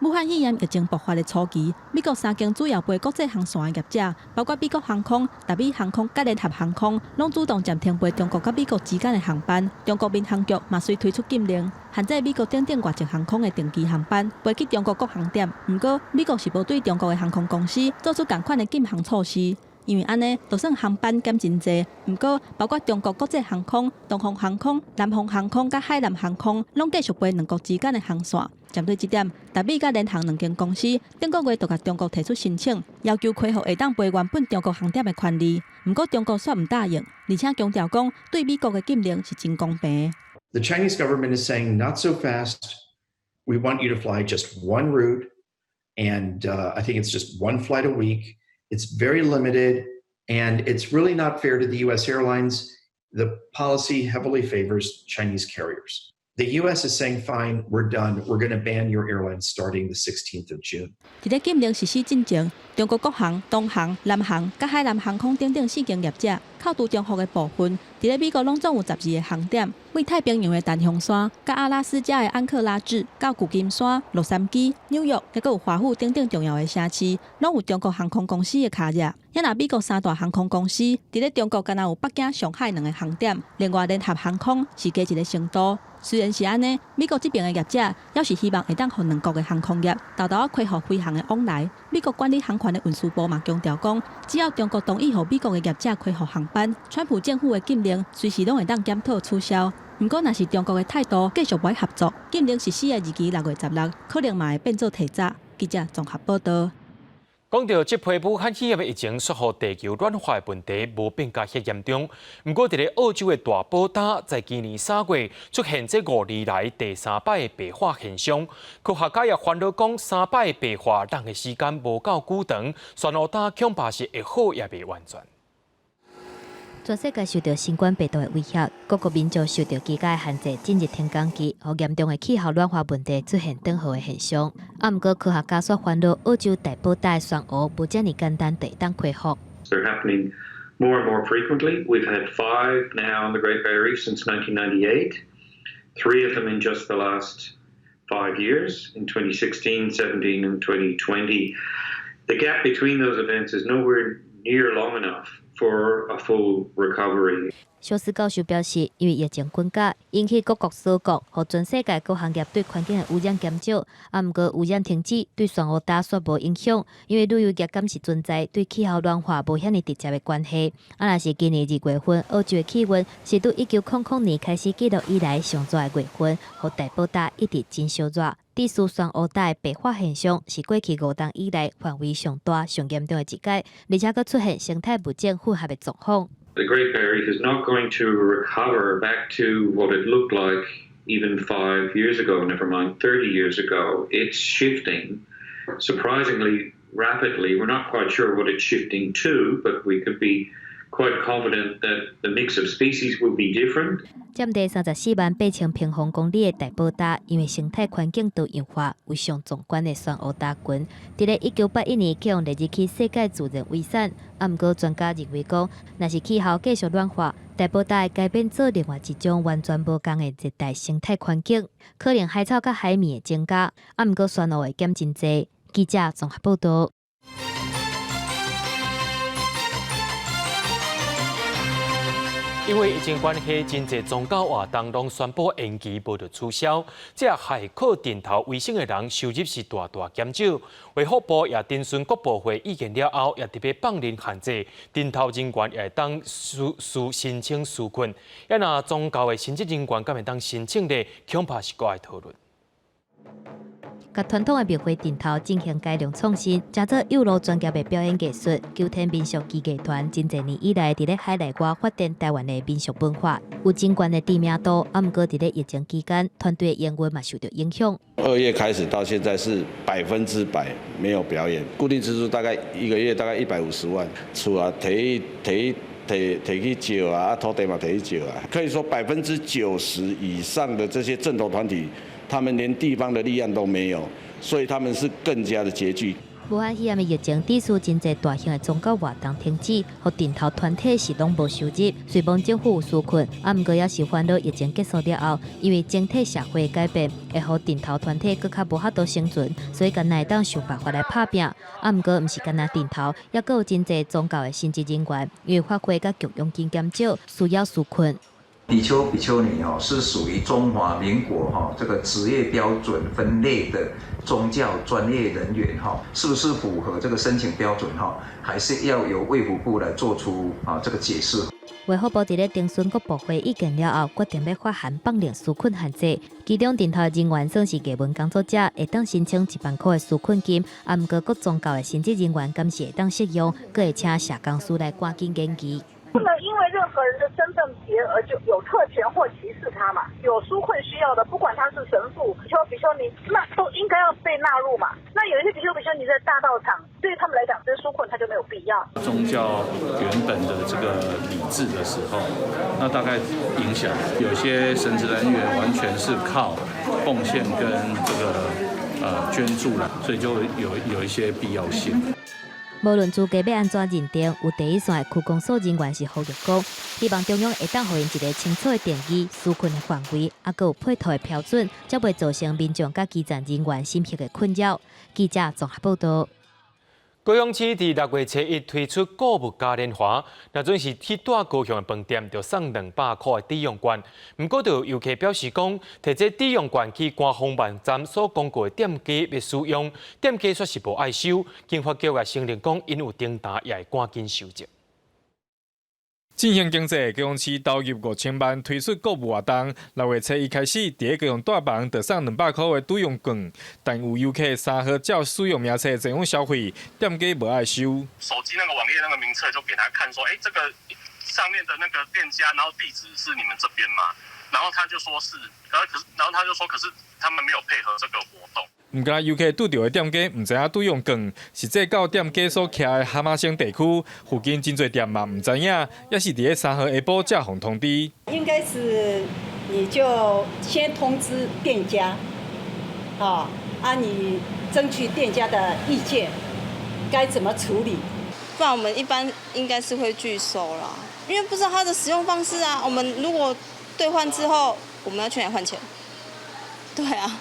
Speaker 10: 武漢肺炎疫情爆發的初期，美國三間主要飛國際航線的業者，包括美國航空、達美航空、佮聯合航空，攏主動暫停飛中國佮美國之間的航班。中國民航局嘛隨推出禁令，限制美國等等外籍航空的定期航班飛去中國各航點。毋過，美國是無對中國的航空公司做出仝款的禁航措施。因為按呢，就算航班減真濟，毋過包括中國國際航空、東方航空、南方航空佮海南航空，攏繼續飛兩國之間的航線。針對這點，達美佮聯航兩間公司頂個月就共中國提出申請，要求恢復會當飛原本中國航點的權利。毋過中國煞毋答應，而且強調講對美國的禁令是真公平。
Speaker 20: The Chinese government is saying not so fast. We want you to fly just one route, and I think it's just one flight a week. It's very limited, and it's really not fair to the U.S. airlines. The policy heavily favors Chinese carriers. The U.S. is saying, fine, we're done. We're going to ban your airlines starting the 16th of June.
Speaker 10: 佇咧禁令實施進前，中國國航、東航、南航佮海南航空等等四間業者，扣除中國的部分，佇咧美國攏總有12個航點，對太平洋的檀香山、佮阿拉斯加的安克拉治，到舊金山、洛杉磯、紐約，抑閣有華府等等重要的城市，攏有中國航空公司的跤跡。抑若美國三大航空公司，佇咧中國干焦有北京、上海兩个航點，另外聯合航空是加一个成都。雖然是按呢，美國這邊的業者猶是希望會當予兩國的航空業沓沓仔恢復飛航的往來。美國管理航權的運輸部嘛強調講，只要中國同意予美國的業者恢復航班，川普政府的禁令隨時攏會當檢討取消。毋過，若是中國的態度繼續無愛合作，禁令實施的日期6月16，可能嘛會變做提早。記者綜合報道。
Speaker 1: 講到這批武漢肺炎的疫情，煞予地球暖化的問題無變甲遐嚴重。毋過，佇咧澳洲的大堡礁，在今年3月出現這5年來第三擺的白化現象。科學家也煩惱講，三擺白化人的時間無夠久長，珊瑚礁恐怕是會好也袂完全。
Speaker 2: 全世界受到新冠病毒的威脅，各國民眾受到居家的限制，進入停工期，予嚴重的氣候暖化問題出現轉禍的現象。啊，毋過科學家煞煩惱，澳洲大堡礁的珊瑚無遮爾簡單就會當恢復。
Speaker 21: They're happening more and more frequently. We've had five now on the Great Barrier Reef since 1998, three of them in just the last 5 years, in 2016, 17, and 2020. The gap between those events is nowhere near long enough for a full recovery.
Speaker 2: 小斯教授表示，因為疫情滾價，引起各國鎖國，予全世界各行業對環境的污染減少。啊，毋過污染停止，對珊瑚礁煞無影響，因為旅遊業敢是存在，對氣候暖化無遐爾直接的關係。啊，若是今年2月份，澳洲的氣溫是對1900年開始記錄以來上熱的月份，予大堡礁一直真燒熱。致使珊瑚礁的白化現象是過去5冬以來範圍上大、上嚴重的一擺，而且閣出現生態物種混合的狀況。
Speaker 21: The Great Barrier Reef is not going to recover back to what it looked like even 5 years ago, never mind 30 years ago. It's shifting surprisingly rapidly. We're not quite sure what it's shifting to, but we could be quite confident that the mix of species will be different.
Speaker 2: 佔地34萬8千平方公里的大堡礁，因為生態環境多樣化，為上壯觀的珊瑚礁群。佇咧1981年，予人列入去世界自然遺產。啊，毋過專家認為講，若是氣候繼續暖化，大堡礁會改變做另外一種完全無仝的熱帶生態環境，可能海草佮海綿會增加。啊，毋過珊瑚會減真濟。記者綜合報道。
Speaker 1: 因為疫情關係，真濟宗教活動攏宣布延期，無就取消。這害靠陣頭維生的人收入是大大減少。衛福部也徵詢各部會意見了後，也特別放寬限制，陣頭人員也會當輸申請紓困。啊若宗教的神職人員敢會當申請咧，恐怕是閣愛討論。
Speaker 2: 共傳統的廟會陣頭進行改良創新，成做幼路專業的表演藝術。九天民俗技藝團真濟年以來，佇咧海內外發展台灣的民俗文化，有真懸的知名度。啊，毋過佇咧疫情期間，團隊的營運嘛受到影響。
Speaker 22: 2月開始到現在是100%沒有表演，固定支出大概一個月大概150萬，厝啊提去提提提去借啊，土地嘛提去借啊，可以說90%以上的這些陣頭團體，他們連地方的立案都沒有，所以他們是更加的拮據。
Speaker 2: 武漢肺炎的疫情，致使真濟大型的宗教活動停止，予陣頭團體是攏無收入。雖罔政府有紓困，啊，毋過也是煩惱疫情結束了後，因為整體社會改變，會予陣頭團體閣較無法度生存，所以干焦會當想辦法來拍拚。啊，毋過毋是干焦陣頭，猶閣有真濟宗教的神職人員，因為法會佮供養金減少，需要紓困。
Speaker 3: 比丘、比丘尼哦，是屬於中華民國哈這個職業標準分類的宗教專業人員哈，是不是符合這個申請標準哈？還是要由衛福部來做出啊這個解釋。
Speaker 2: 衛福部佇咧徵詢各部會意見了後，決定欲發函放令紓困限制。其中，陣頭人員算是藝文工作者，會當申請1萬箍的紓困金；啊，毋過各宗教的神職人員敢是會當適用，閣會請社工師來趕緊研議。
Speaker 14: 不能因為任何人的身份別而就有特權或歧視他嘛。有紓困需要的，不管他是神父、比丘、比丘尼，那都應該要被納入嘛。那有一些比丘、比丘尼在大道場，對於他們來講，這紓困他就沒有必要。
Speaker 23: 宗教原本的這個禮制的時候，那大概影響有些神職人員完全是靠奉獻跟這個捐助啦，所以就有一些必要性。
Speaker 2: 無論資格欲按怎認定，有第一線的區公所人員是呼籲講，希望中央會當予𪜶一个清楚的定義，紓困的範圍，啊，閣有配套的標準，才袂造成民眾佮基層人員審核的困擾。記者綜合報導。
Speaker 1: 高雄市佇6月初一推出購物嘉年華，若準是去蹛高雄的飯店，就送200箍的抵用券。毋過，就有遊客表示講，提這抵用券去官方網站所公告的店家欲使用，店家煞是無愛收。經發局也承認講，𪜶有訂單也會趕緊收集。
Speaker 24: 振興經濟，高雄市投入5000萬推出購物活動。6月初一開始，佇高雄大房就送200箍的抵用券，但有遊客3號照使用名冊前往消費，店家無愛收。
Speaker 25: 手機那個網頁那個名冊就給他看，說：欸，這個上面的那個店家，然後地址是你們這邊嗎？然後他就說是，然後可是，然後他就說，可是他們沒有配合這個活動。
Speaker 24: 毋過遊客拄著的店家毋知影抵用券，實際到店家所徛的哈瑪星地區附近真濟店嘛毋知影，抑是佇咧3號下晡才予通知。
Speaker 26: 應該是你就先通知店家，啊，你爭取店家的意見，該怎麼處理？
Speaker 27: 不然我們一般應該是會拒收啦，因為不知道它的使用方式啊。我們如果兌換之後，我們要去哪換錢？對啊。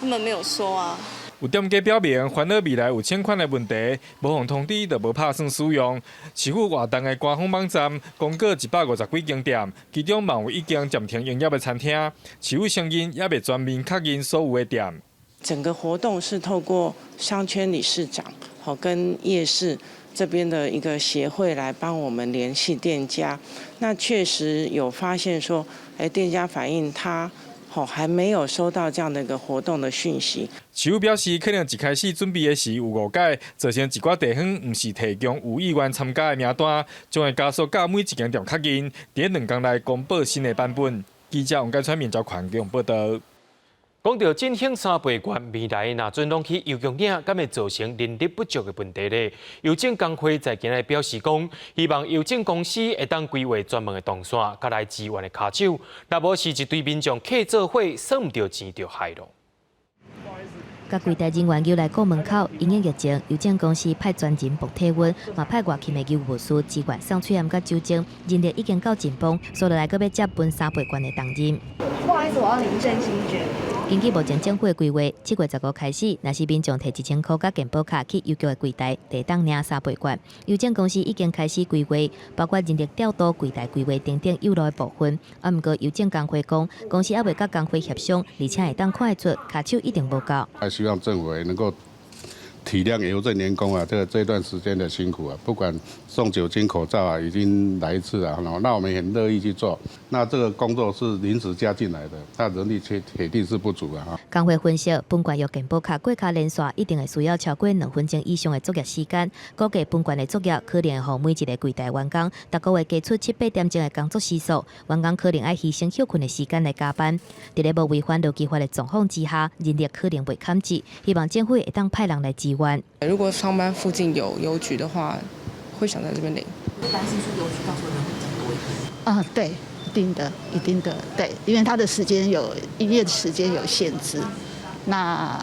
Speaker 27: 他們沒有說啊。
Speaker 24: 有店家表明，煩惱未來有請款的問題，無予通知就無拍算使用。市府活動的官方網站公告150幾間店，其中嘛有已經暫停營業的餐廳。市府承認猶未全面確認所有的店。
Speaker 28: 整個活動是透過商圈理事長，好跟夜市這邊的一個協會來幫我們聯繫店家。那確實有發現說，店家反映他。好，還沒有收到這樣的一個活動的訊息。
Speaker 24: 市府表示，可能一開始準備的時有誤解，造成一寡地方毋是提供有意願參加的名單，將會加速佮每一間店確認，佇2工內公布新的版本。記者王改川、面交權報導。
Speaker 1: 講到振興三倍券，未來若準攏去郵局領，敢會造成人力不足的問題咧？郵政工會在今日表示講，希望郵政公司會當規劃專門的動線，佮來支援的跤手，若無是一堆民眾客做伙，省毋著錢就害囉。
Speaker 2: 佮櫃台人員又來顧門口，因應疫情，郵政公司派專人爆體溫，嘛派外勤的郵務師支援送喙罨佮酒精，人力已經夠緊繃，所以來閣欲接分三倍券的重任。
Speaker 17: 不好意思，我要領振興券。
Speaker 2: 根據目前政府的規劃，7月15開始，若是民眾提1000箍佮健保卡去郵局的櫃台，就會當領三倍券。郵政公司已經開始規劃，包括人力調度、櫃台規劃等等有路的部分。啊，毋過郵政工會講，公司猶未佮工會協商，而且會當看會出，跤手一定無夠。
Speaker 29: 還希望政府能夠體諒郵政員工啊，這段時間的辛苦啊，不管送酒精口罩啊，已經來一次啊，那我們很樂意去做。那這個工作是臨時加進來的，那人力卻鐵定是不足啊。
Speaker 2: 工會分析，分券用健保卡過跤連線，一定會需要超過2分鐘以上的作業時間。估計分券的作業可能會予每一个櫃台員工，逐个月加出七八點鐘的工作時數，員工可能愛犧牲歇睏的時間來加班。佇咧無違反勞基法的狀況之下，人力可能袂堪擠，希望政府會當派人來支援。
Speaker 30: 如果上班附近有郵局的話，會想在這邊領。
Speaker 31: 擔心說郵局到時候人會比較多一點。
Speaker 32: 啊，對，一定的，一定的，對，因為它的時間有營業時間有限制，那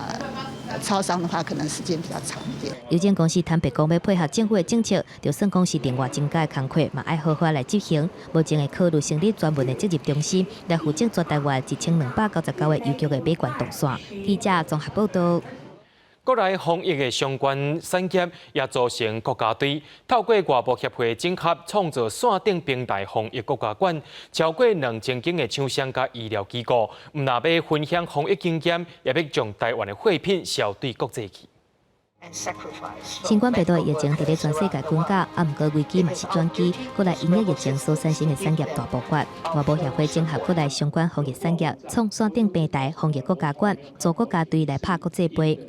Speaker 32: 超商的話可能時間比較長一點。
Speaker 2: 郵政公司坦白講，欲配合政府的政策，就算講是另外增加的工課，嘛愛好好來執行。目前會考慮成立專門的責任中心，來負責全台灣1299个郵局的買券動線。記者綜合報導。
Speaker 1: 國內防疫的相關產業也組成國家隊，透過外貿協會整合，創造線頂平台防疫國家館，超過2000間的廠商佮醫療機構，毋但欲分享防疫經驗，也欲將台灣的貨品銷對國際去。
Speaker 2: 新冠病毒的疫情佇咧全世界滾絞，啊，毋過危機嘛是轉機，國內因應疫情所產生的產業大布局，外貿協會整合國內相關防疫產業，創線頂平台防疫國家館，組國家隊來拍國際杯。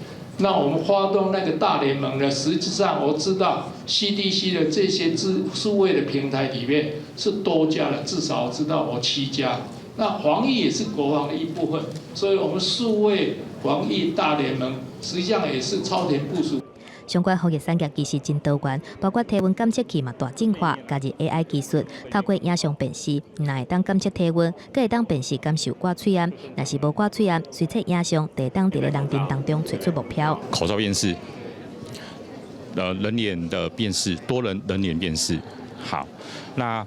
Speaker 4: 那我們發動那個大聯盟呢？實際上我知道 CDC 的這些資數位的平台裡面是多家的，至少我知道我七家。那防疫也是國防的一部分，所以我們數位防疫大聯盟實際上也是超前部署。
Speaker 2: 相關防疫產業其實真多元，包括體溫檢測器嘛大進化，加入 AI 技術，透過影像辨識，毋但會當檢測體溫，閣會當辨識敢是有掛喙罨。若是無掛喙罨，隨測影像，就會當佇咧人陣當中揣出目標。
Speaker 5: 口罩辨識，人臉的辨識，多人人臉辨識，好，那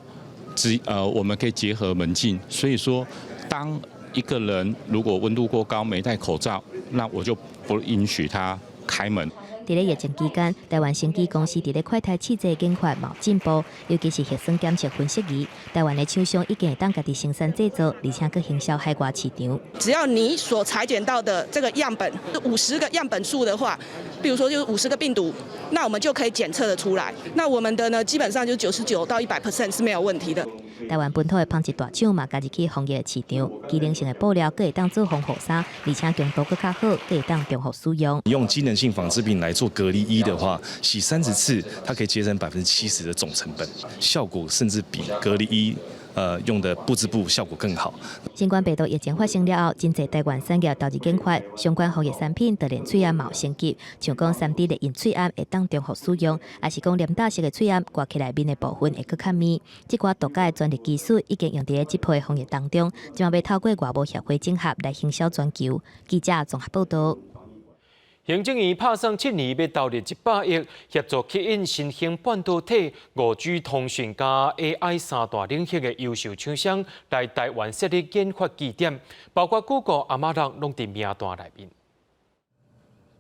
Speaker 5: 只我們可以結合門禁，所以說，當一個人如果溫度過高沒戴口罩，那我就不允許他開門。
Speaker 2: 佇咧疫情期間，台灣生技公司佇咧快篩試劑研發嘛有進步，尤其是核酸檢測分析儀，台灣的廠商已經會當家己生產製造，而且閣行銷海外市場。
Speaker 6: 只要你所採檢到的這個樣本50個樣本數的話，比如說就是50個病毒，那我們就可以檢測得出來。那我們的呢，基本上就99到100% 是沒有問題的。
Speaker 2: 台灣本土的紡織大廠嘛，加入去防疫的市場，機能性的布料閣會當做防護衫，而且強度閣較好，閣會當重複使用。
Speaker 7: 用機能性紡織品來做隔離衣的話，洗30次，它可以節省70%的總成本，效果甚至比隔離衣用的不織布效果更好。
Speaker 2: 新冠病毒疫情發生了後，真濟台灣產業投入研發相關防疫產品，就連喙罨嘛有升級，像講3D 列印喙罨會當重複使用，抑是講黏搭式的喙罨掛起來面的部分會閣較密。這寡獨家的專利技術已經用佇咧這波防疫當中，這馬欲透過外貿協會整合來行銷全球。記者綜合報道。
Speaker 1: 行政院拍算7年欲投入100億，協助吸引新興半導體、5G 通訊佮 AI 三大領域的優秀廠商來台灣設立研發據點，包括 Google、亞馬遜攏佇名單內面。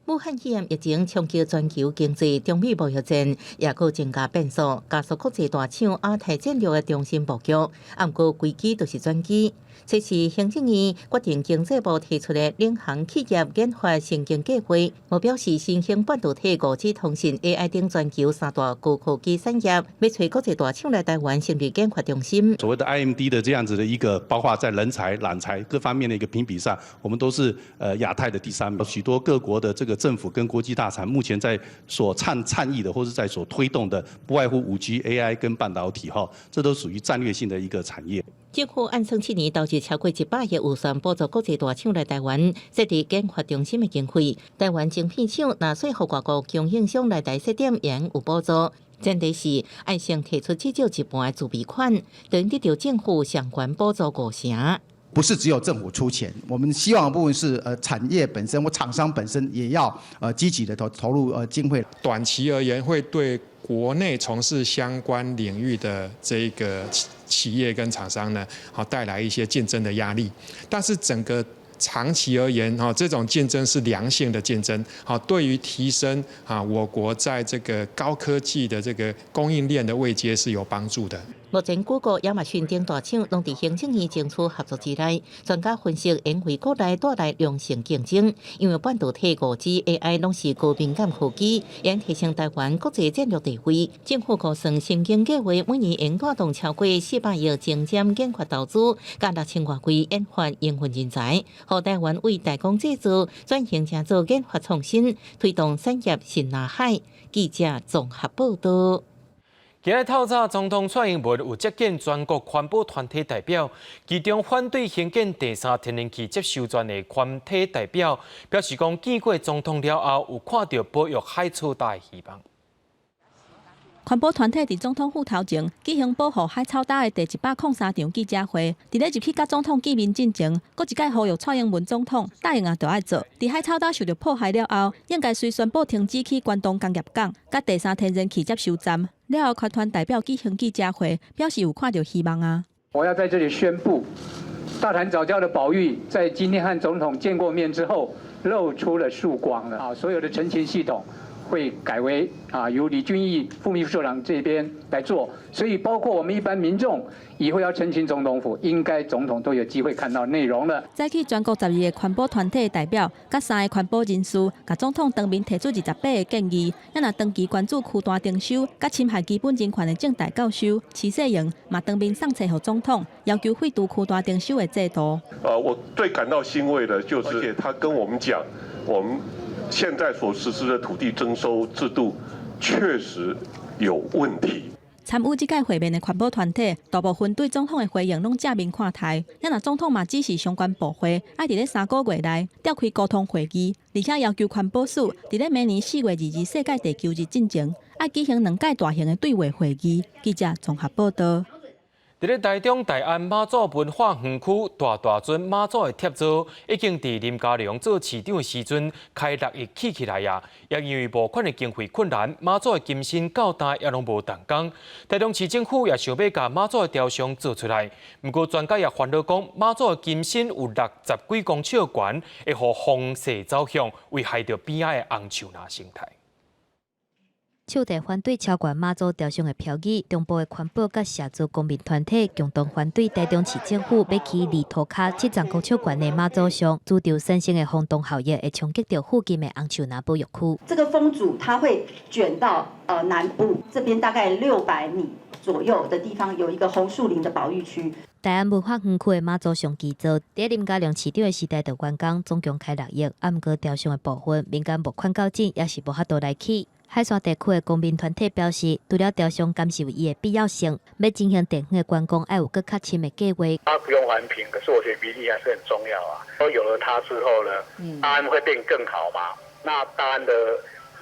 Speaker 16: 武漢肺炎疫情衝擊全球經濟，中美貿易戰也閣增加變數，加速國際大廠亞太戰略的重新布局。啊，毋過危機就是轉機。這是行政院決定經濟部提出的領航企業研發振興計畫，目標是新興半導體、5G 通訊、AI 等全球三大高科技產業，欲揣國際大廠來台灣成立研發中心。
Speaker 8: 所謂的 IMD 的這樣子的一個，包括在人才、攬才各方面的一個評比上，我們都是亞太的第三名。許多各國的這個政府跟國際大廠目前在所倡議的，或是在所推動的，不外乎5G、AI 跟半導體，哈，這都屬於戰略性的一個產業。
Speaker 16: 政府按算7年投入超過100億預算，補助國際大廠來台灣設立研發中心的經費。台灣晶片廠若說服外國供應商來台設點，也有補助。前提是愛先提出至少一半的自備款，等得到政府相關補助五成。
Speaker 9: 不是只有政府出錢，我們希望的部分是產業本身或廠商本身也要積極的投入經費。
Speaker 11: 短期而言，會對國內從事相關領域的這個企業跟廠商呢，好帶來一些競爭的壓力。但是整個長期而言，哈，這種競爭是良性的競爭，好，對於提升啊我國在這個高科技的這個供應鏈的位階是有幫助的。
Speaker 16: 目前，谷歌、亞馬遜等大廠攏佇行政院爭取合作之內。專家分析，會為國內帶來良性競爭，因為半導體、5G、AI 攏是高敏感科技，會提升台灣國際戰略地位。政府估算，振興計畫每年會帶動超過400億前瞻研發投資，佮6000外位研發營運人才，予台灣為代工製造轉型成做研發創新，推動產業新藍海。記者綜合報道。
Speaker 1: 今日透早，總統蔡英文有接見全國環保團體代表，其中反對興建第三天然氣接收站的團體代表表示講，見過總統了後，有看著保育海草礁的希望。
Speaker 10: 環保團體佇總統府頭前舉行保護海草礁的第103場記者會，佇咧入去佮總統見面進前，閣一擺呼籲蔡英文總統答應啊，就愛做。佇海草礁受著破壞了後，應該隨宣布停止起關東工業港佮第三天然氣接收站。了後，環團代表舉行記者會，表示有看著希望啊！
Speaker 12: 我要在這裡宣布，
Speaker 3: 大潭藻礁的保育，在今天和總統見過面之後，露出了曙光了啊！所有的陳情系統會改為啊，由李俊毅副秘書長這邊來做，所以包括我們一般民眾以後要陳情總統府，應該總統都有機會看到內容了。
Speaker 10: 早起全國12个環保團體代表，佮三个環保人士，共總統當面提出28个建議。也若長期關注區段徵收，佮侵害基本人權的政大教授徐世榮，嘛當面送冊予總統，要求廢除區段徵收的制度。
Speaker 12: 我最感到欣慰的就是他跟我們講，我們現在所實施的土地徵收制度確實有問題。
Speaker 10: 參與這屆會面的環保團體，大部分對總統的回應攏正面看待。也若總統嘛指示相關部會，愛佇咧3個月內召開溝通會議，而且要求環保署佇咧明年4月22日世界地球日進前，愛舉行兩屆大型的對話會議。記者綜合報道。
Speaker 1: 佇咧台中大安媽祖文化園區大大尊媽祖的貼座，已經佇林佳龍做市長的時陣開6億起起來啊！也因為募款的經費困難，媽祖的金身到今也攏無動工。台中市政府也想欲共媽祖的雕像做出來，毋過專家也煩惱講，媽祖的金身有60幾公尺懸，會予風勢走向，危害著邊仔的紅樹林生態。
Speaker 2: 手提反對超懸媽祖雕像的標語，中部的環保佮社族公民團體共同反對台中市政府欲起離塗跤70公尺懸的媽祖像，主張產生的風洞效應會衝擊著附近的紅樹林保育區。
Speaker 13: 這個風阻它會捲到南部這邊大概600米左右的地方，有一個紅樹林的保育區。
Speaker 2: 大安文化園區的媽祖像基座，佇林佳龍市長的時代就完工，總共開6億，啊，毋過雕像的部分，民間募款到今也是無法度來起。海山地區的公民團體表示，除了雕像，敢是有伊的必要性，欲進行地方的觀光，愛有閣較深的計劃。
Speaker 14: 它不用環評，可是我覺得比例還是很重要啊。都有了它之後呢，大安會變更好嘛？那大安的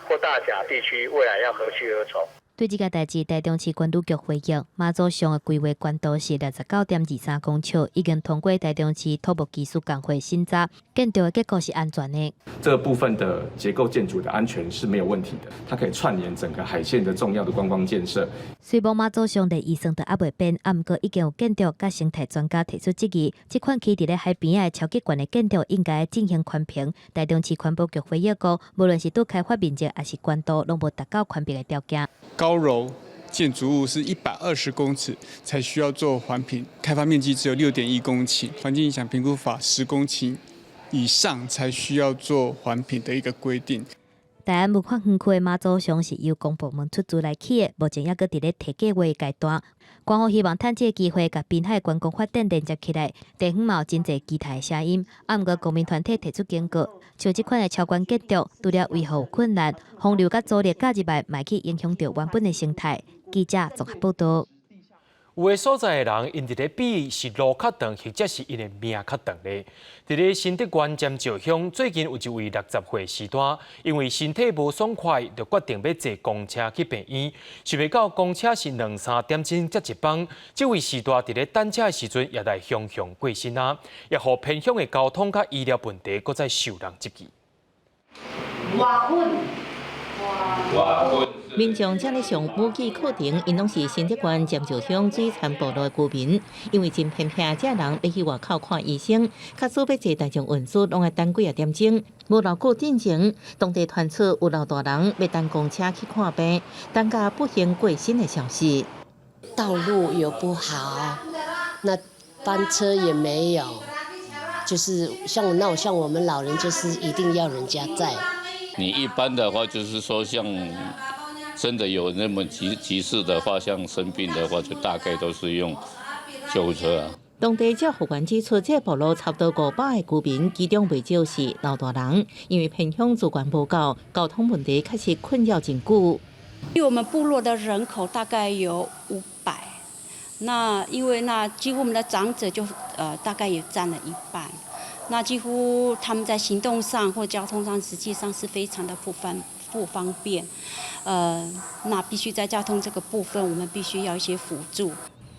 Speaker 14: 或大甲地區未來要何去何從？
Speaker 2: 對這个代誌，台中市管理局回應，媽祖像的規劃懸度是69.23公尺，已經通過台中市土木技術工會審查，建築的結構是安全的。
Speaker 15: 這個部分的結構建築的安全是沒有問題的，它可以串聯整個海線的重要的觀光建設。
Speaker 2: 雖無媽祖像的預算都猶未編，啊，毋過已經有建築佮生態專家提出質疑，這款起佇咧海邊仔的超級懸的建築應該進行環評。台中市環保局回應講，無論是拄開發面積抑是懸度，攏無達到環評的條件。
Speaker 18: 高樓建築物是120公尺才需要做環評，開發面積只有6.1公頃，環境影響評估法10公頃以上才需要做環評的一個規定。
Speaker 2: 大安文化園區的媽祖像是由公部門出資來起的，目前猶閣佇咧提計劃階段。官方希望趁這个機會，共濱海觀光發展連接起來。地方嘛有真濟期待的聲音，啊，毋過公民團體提出警告，像這款的超懸建築，除了維護有困難，風流佮阻力加入來，嘛會去影響著原本的生態。記者綜合報道。
Speaker 1: 有的所在的人，𪜶佇咧比是路較長，或者是𪜶的命較長咧。佇咧新竹縣尖石鄉，最近有一位60歲序大，因為身體無爽快，就決定欲坐公車去病院。想袂到公車是兩三點鐘才一班，這位序大佇咧等車的時陣，也來雄雄過身啊，也予偏鄉的交通佮醫療問題，閣再受人質疑。
Speaker 19: 外穩，
Speaker 5: 外穩。民眾遮咧上母語課程，𪜶攏是新竹縣尖石鄉水田部落的居民，因為真偏僻，遮人欲去外口看醫生，假使欲坐大眾運輸，攏愛等幾仔點鐘。無偌久進前，當地傳出有老大人欲等公車去看病，等甲不幸過身的消息。
Speaker 20: 道路又不好，那班車也沒有，就是像我那像我們老人，就是一定要人家載。
Speaker 21: 你一般的話，就是說像。真的有那麼急事的話，像生病的話，就大概都是用救護車啊。
Speaker 16: 當地照護員指出，這部落差不多500個居民，其中袂少是老大人，因為偏鄉資源無夠，交通問題確實困擾真久。
Speaker 22: 因為我們部落的人口大概有500，那因為那幾乎我們的長者就大概也佔了一半，那幾乎他們在行動上或交通上，實際上是非常的不方便，那必須在交通這個部分，我們必須要一些輔助。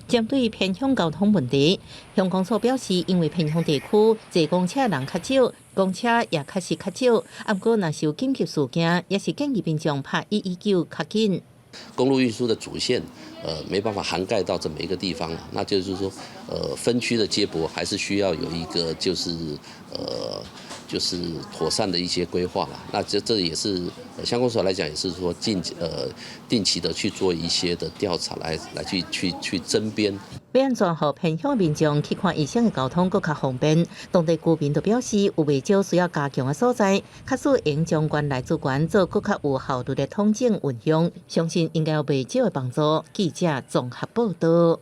Speaker 16: 針對偏鄉交通問題，鄉公所表示，因為偏鄉地區坐公車人較少，公車也確實較少。啊，毋過若是有緊急事件，也是建議民眾拍119較緊。
Speaker 4: 公路運輸的主線，沒辦法涵蓋到這每一個地方，那就是說，分區的接駁還是需要有一個就是妥善的一些規劃啦。那這也是鄉公所來講，也是說定期的去做一些的調查來去增編。
Speaker 16: 欲按怎予偏鄉民眾去看醫生的交通閣較方便，當地居民就表示有袂少需要加強的所在，假使會將原來資源做閣較有效率的統整運用，相信應該有袂少的幫助。記者綜合報道。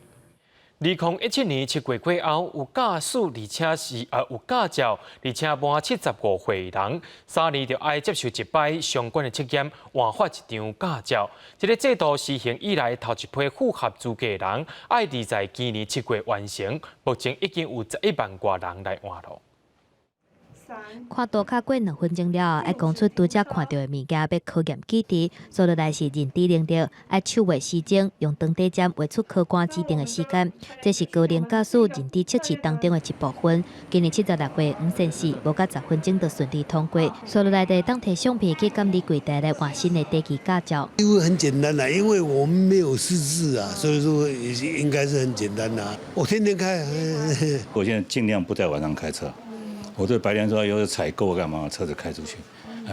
Speaker 1: 2017年7月過後，有駕駛而且是有駕照，而且滿75歲人，3年就愛接受一擺相關的測驗，換發一張駕照。這个制度實行以來，頭一批符合資格的人，愛佇在今年7月完成。目前已經有11萬外人來換囉。
Speaker 2: 看圖卡過2分鐘了後，愛講出拄才看著的物件，欲考驗記憶。接落來是認知能力，愛手畫時鐘，用長短針畫出考官指定的時間。這是高齡駕駛認知測試當中的一部分。今年76歲黃先生，無到10分鐘就順利通過。接落來就會當提相片去監理櫃台來換新的地籍駕照。
Speaker 17: 因為很簡單啦，因為我們沒有失智啊，所以說應該是很簡單啦。我天天開。
Speaker 23: 我現在盡量不在晚上開車。我對白天說有採購幹嘛，車子開出去，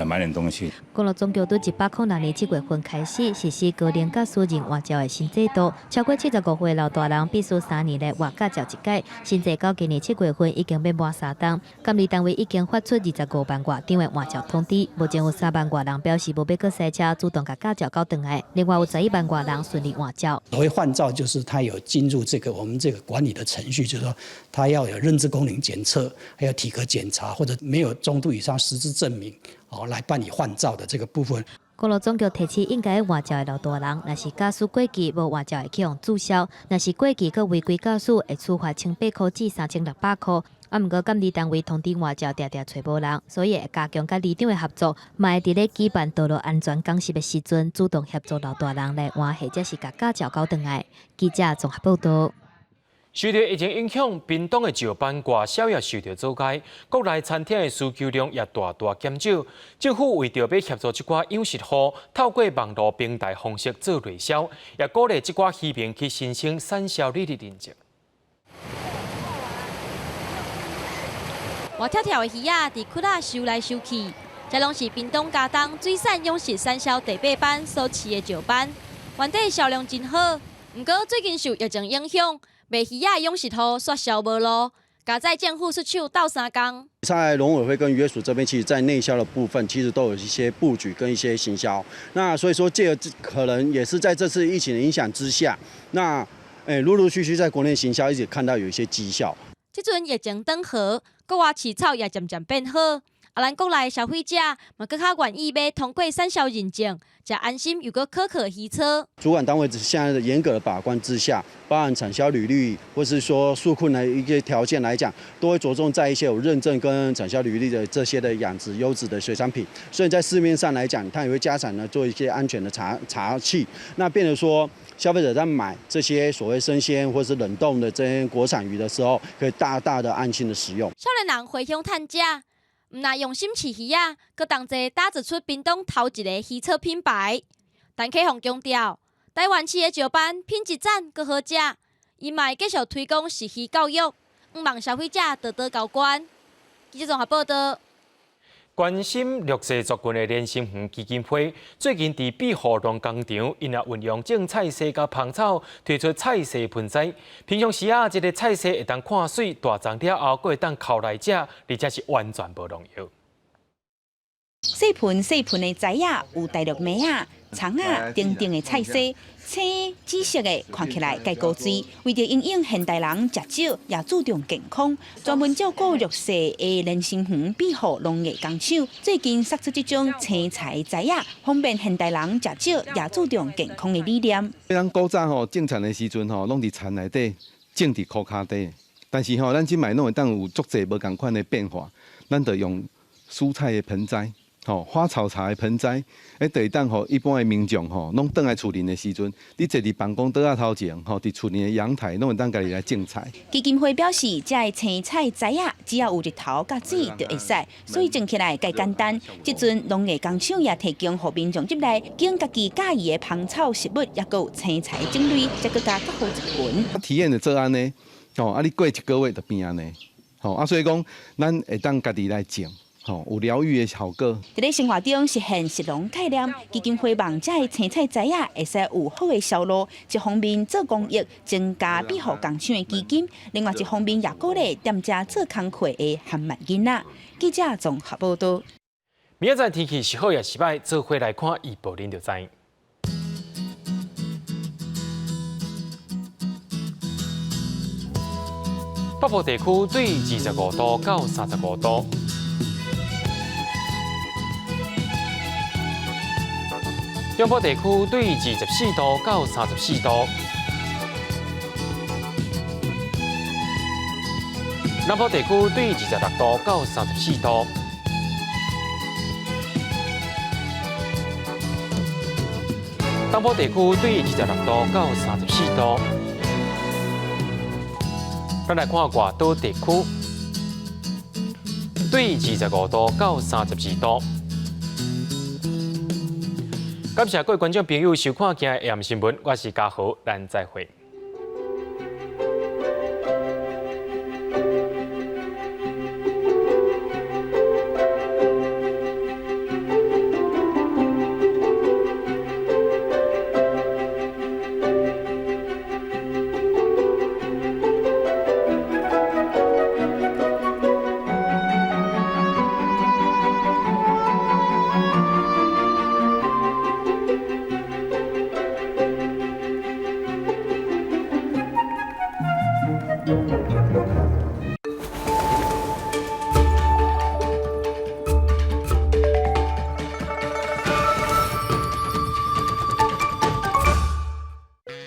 Speaker 23: 買點東西。
Speaker 2: 公路總局對106年7月份開始實施高齡駕駛人換照的新制度，超過75歲老大人必須3年來換駕照一擺。新制到今年7月份已經欲滿3冬，監理單位已經發出25萬外張的換照通知，目前有3萬外人表示無欲閣塞車，主動共駕照交轉來。另外有11萬外人順利換照。
Speaker 24: 所謂換照，就是他有進入這個我們這個管理的程序，就是說他要有認知功能檢測，還有體格檢查，或者沒有中度以上失智證明，哦，來辦理換照的這個部分。
Speaker 2: 公路總局提醒應該換照的老大人，若是駕駛過期無換照會去予註銷；若是過期閣違規駕駛，會處罰1800塊至3600塊。啊，毋過監理單位通知換照，定定揣無人，所以會加強佮里長的合作，嘛會佇咧舉辦道路安全講習的時陣，主動協助老大人來換或者是共駕照交轉來。記者綜合報道。
Speaker 1: 受著疫情影響，屏東的石斑外銷也受著阻礙，國內餐廳的需求量也大大減少。政府為著欲協助這寡養殖戶，透過網路平台方式做內銷，也鼓勵這寡漁民去申請產銷履歷認證。
Speaker 25: 活跳跳的魚仔佇窟仔游來游去，這攏是屏東佳冬水產養殖產銷第八班所飼的石斑，原底銷量真好，毋過最近受疫情影響。賣魚仔養殖戶煞銷無路，佳哉政府出手鬥相共。
Speaker 26: 在農委會跟漁業署這邊，其實在內銷的部分，其實都有一些布局跟一些行銷。那所以說，這個可能也是在這次疫情的影響之下，那陸陸續續在國內行銷，一直看到有一些績效。
Speaker 25: 這陣疫情轉好，國外市場也漸漸變好，啊，咱國內消費者嘛，閣較願意買通過產銷認證，食安心又閣可靠魚草。
Speaker 26: 主管單位現在的嚴格的把關之下，包含產銷履歷或是說紓困的一些條件來講，都會著重在一些有認證跟產銷履歷的這些的養殖優質的水產品。所以在市面上來講，它也會加強呢做一些安全的查緝。那變成說，消費者在買這些所謂生鮮或是冷凍的這些國產魚的時候，可以大大的安心的食用。
Speaker 25: 少年人回鄉趁食，毋但用心飼魚仔，閣同齊打造出屏東頭一個魚草品牌。陳啟宏強調，台灣飼的石斑品質讚，閣好食，伊嘛會繼續推廣食魚教育，向望消費者多多交關。記者綜合報道。
Speaker 1: 關心弱勢族群的連心園基金會最近佇庇護農工場，𪜶也運用種菜薒佮芳草，推出菜薒盆栽。平常時啊，這个菜薒會當看媠，大欉了後，閣會當剾來食，而且是完全無農藥。
Speaker 27: 細盆細盆的栽仔，有大陸梅仔、蔥仔等等的菜薒，青紫色的，看起來蓋古錐。為著營養現代人食少，也注重健康，專門照顧弱勢的連心園庇護農業工廠，最近釋出這種青菜栽仔，方便現代人食少，也注重健康的理念。
Speaker 28: 咱古早吼種田的時陣吼，攏佇田內底種佇箍跤底，但是吼，咱這擺攏會當有足濟無仝款的變化，咱就用蔬菜的盆栽。吼花草茶的盆栽，就會當予一般的民眾吼，攏轉來厝裡的時陣，你坐佇辦公桌仔頭前，吼，佇厝裡的陽台，攏會當家己來種菜。
Speaker 27: 基金會表示，這个青菜栽仔，只要有日頭佮水就會使，所以種起來較簡單。這陣農藝工廠也提供予民眾入來，揀家己佮意的芳草植物，抑閣有青菜種類，才閣加較好一盆。
Speaker 28: 體驗就做按呢，吼，啊，你過一個月就變按呢，吼，啊，所以講，咱會當家己來種。吼，有療癒的效果。
Speaker 27: 佇咧生活中實現食農概念，基金會望這个青菜栽仔會使有好的銷路。一方面做公益，增加庇護工廠的基金；另外一方面也鼓勵踮遮做工課的韓漫囡仔。記者綜合報導。
Speaker 1: 明仔載天氣是好抑是䆀，做伙來看預報，恁就知。北部地區對25度到35度。中部地區對24度到34度，南部地區對26度到34度，東部地區對26度到34度。咱來看外島地區，對25度到32度。感謝各位觀眾朋友收看今日的新聞，我是嘉豪，咱再會。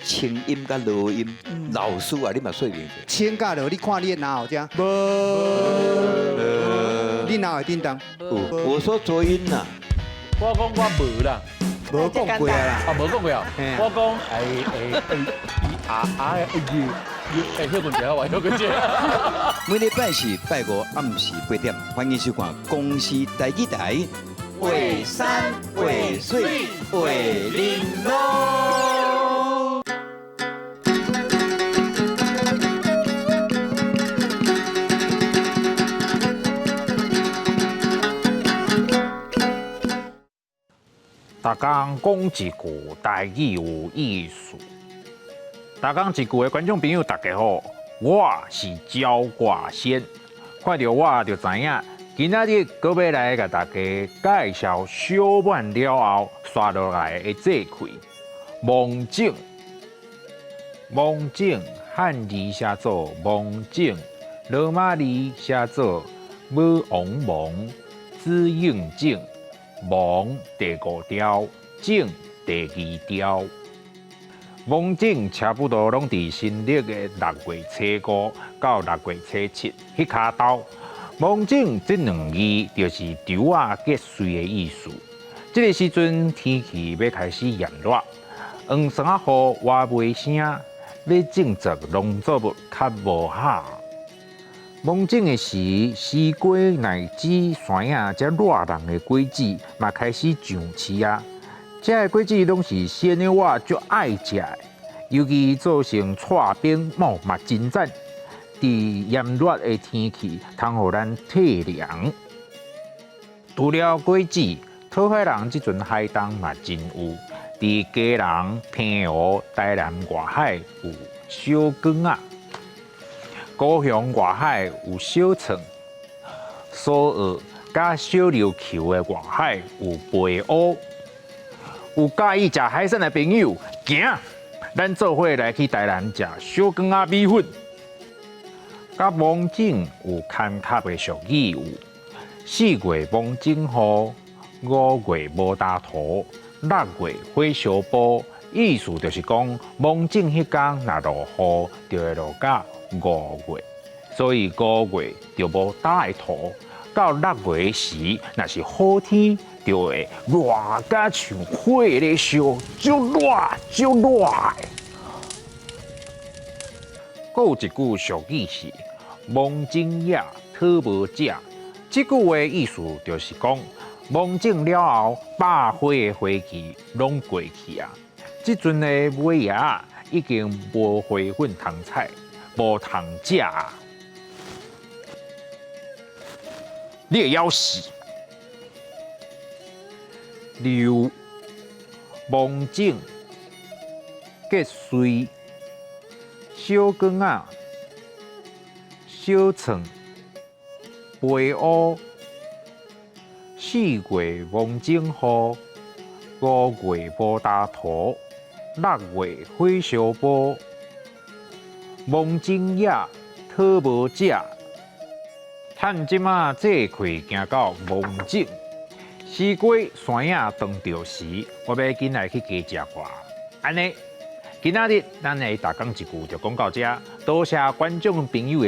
Speaker 3: 清音佮濁音，老師啊，你嘛說明者。
Speaker 6: 清佮濁，你看你的哪有遮？無，你哪會叮當？
Speaker 3: 有，我說濁音啦。
Speaker 7: 我講我無啦，
Speaker 6: 無講過啊啦。
Speaker 7: 啊，無講過啊。我講啊啊欸，休睏一下，我休睏一下。
Speaker 3: 每禮拜四、拜五暗時8點，歡迎收看公視台語台《畫山畫水畫玲瑯》。
Speaker 8: 逐工講一句台語有意思。逐工一句的觀眾朋友，大家好，我是焦掛仙。看著我就知影，今仔日閣欲來共大家介紹小滿了後煞落來的節氣——芒種。芒種漢字寫做芒種，羅馬字寫做武王芒，子應種。芒第五條，種第二條。芒種差不多攏佇新曆的6月初五到6月初七，彼跤頭。芒種這兩字就是稻仔結穗的意思。這個時陣天氣欲開始炎熱，黃沙雨倚袂聲，欲種植農作物較無好。芒種的時，西瓜、奶子、山仔這熱人的果子嘛開始上市啊！這个果子攏是鮮的，我足愛食的，尤其做成刨冰，哦嘛真讚。佇炎熱的天氣，通予咱退涼。除了果子，討海人這陣海東嘛真有。佇基隆、澎湖、台南外海有小卷仔。高雄外海有小創，蘇澳佮小琉球的外海有白烏。有佮意食海產的朋友，行，咱做伙來去台南食小卷仔米粉。佮芒種有牽卡的俗語有：4月芒種雨，5月無焦土，6月火燒埔。意思就是講，芒種彼工若落雨，就會落到5月，所以5月就無焦的土。到6月時，若是好天，就會熱甲像火咧燒，足熱足熱。閣有一句俗語是“芒種野，討無食”，這句話意思就是講，芒種了後，百花的花期攏過去啊。這陣的尾仔已經無花粉通採，無通食啊。你會枵死。柳芒種結穗小光仔小蒜肥烏4月芒種雨，5月無焦塗，6月火燒埔，芒種野，討無食。趁這馬節氣行到芒種，西瓜山影當著時，我欲緊來去加食寡。按呢，今仔日咱的逐工一句就講到這，多謝觀眾朋友的。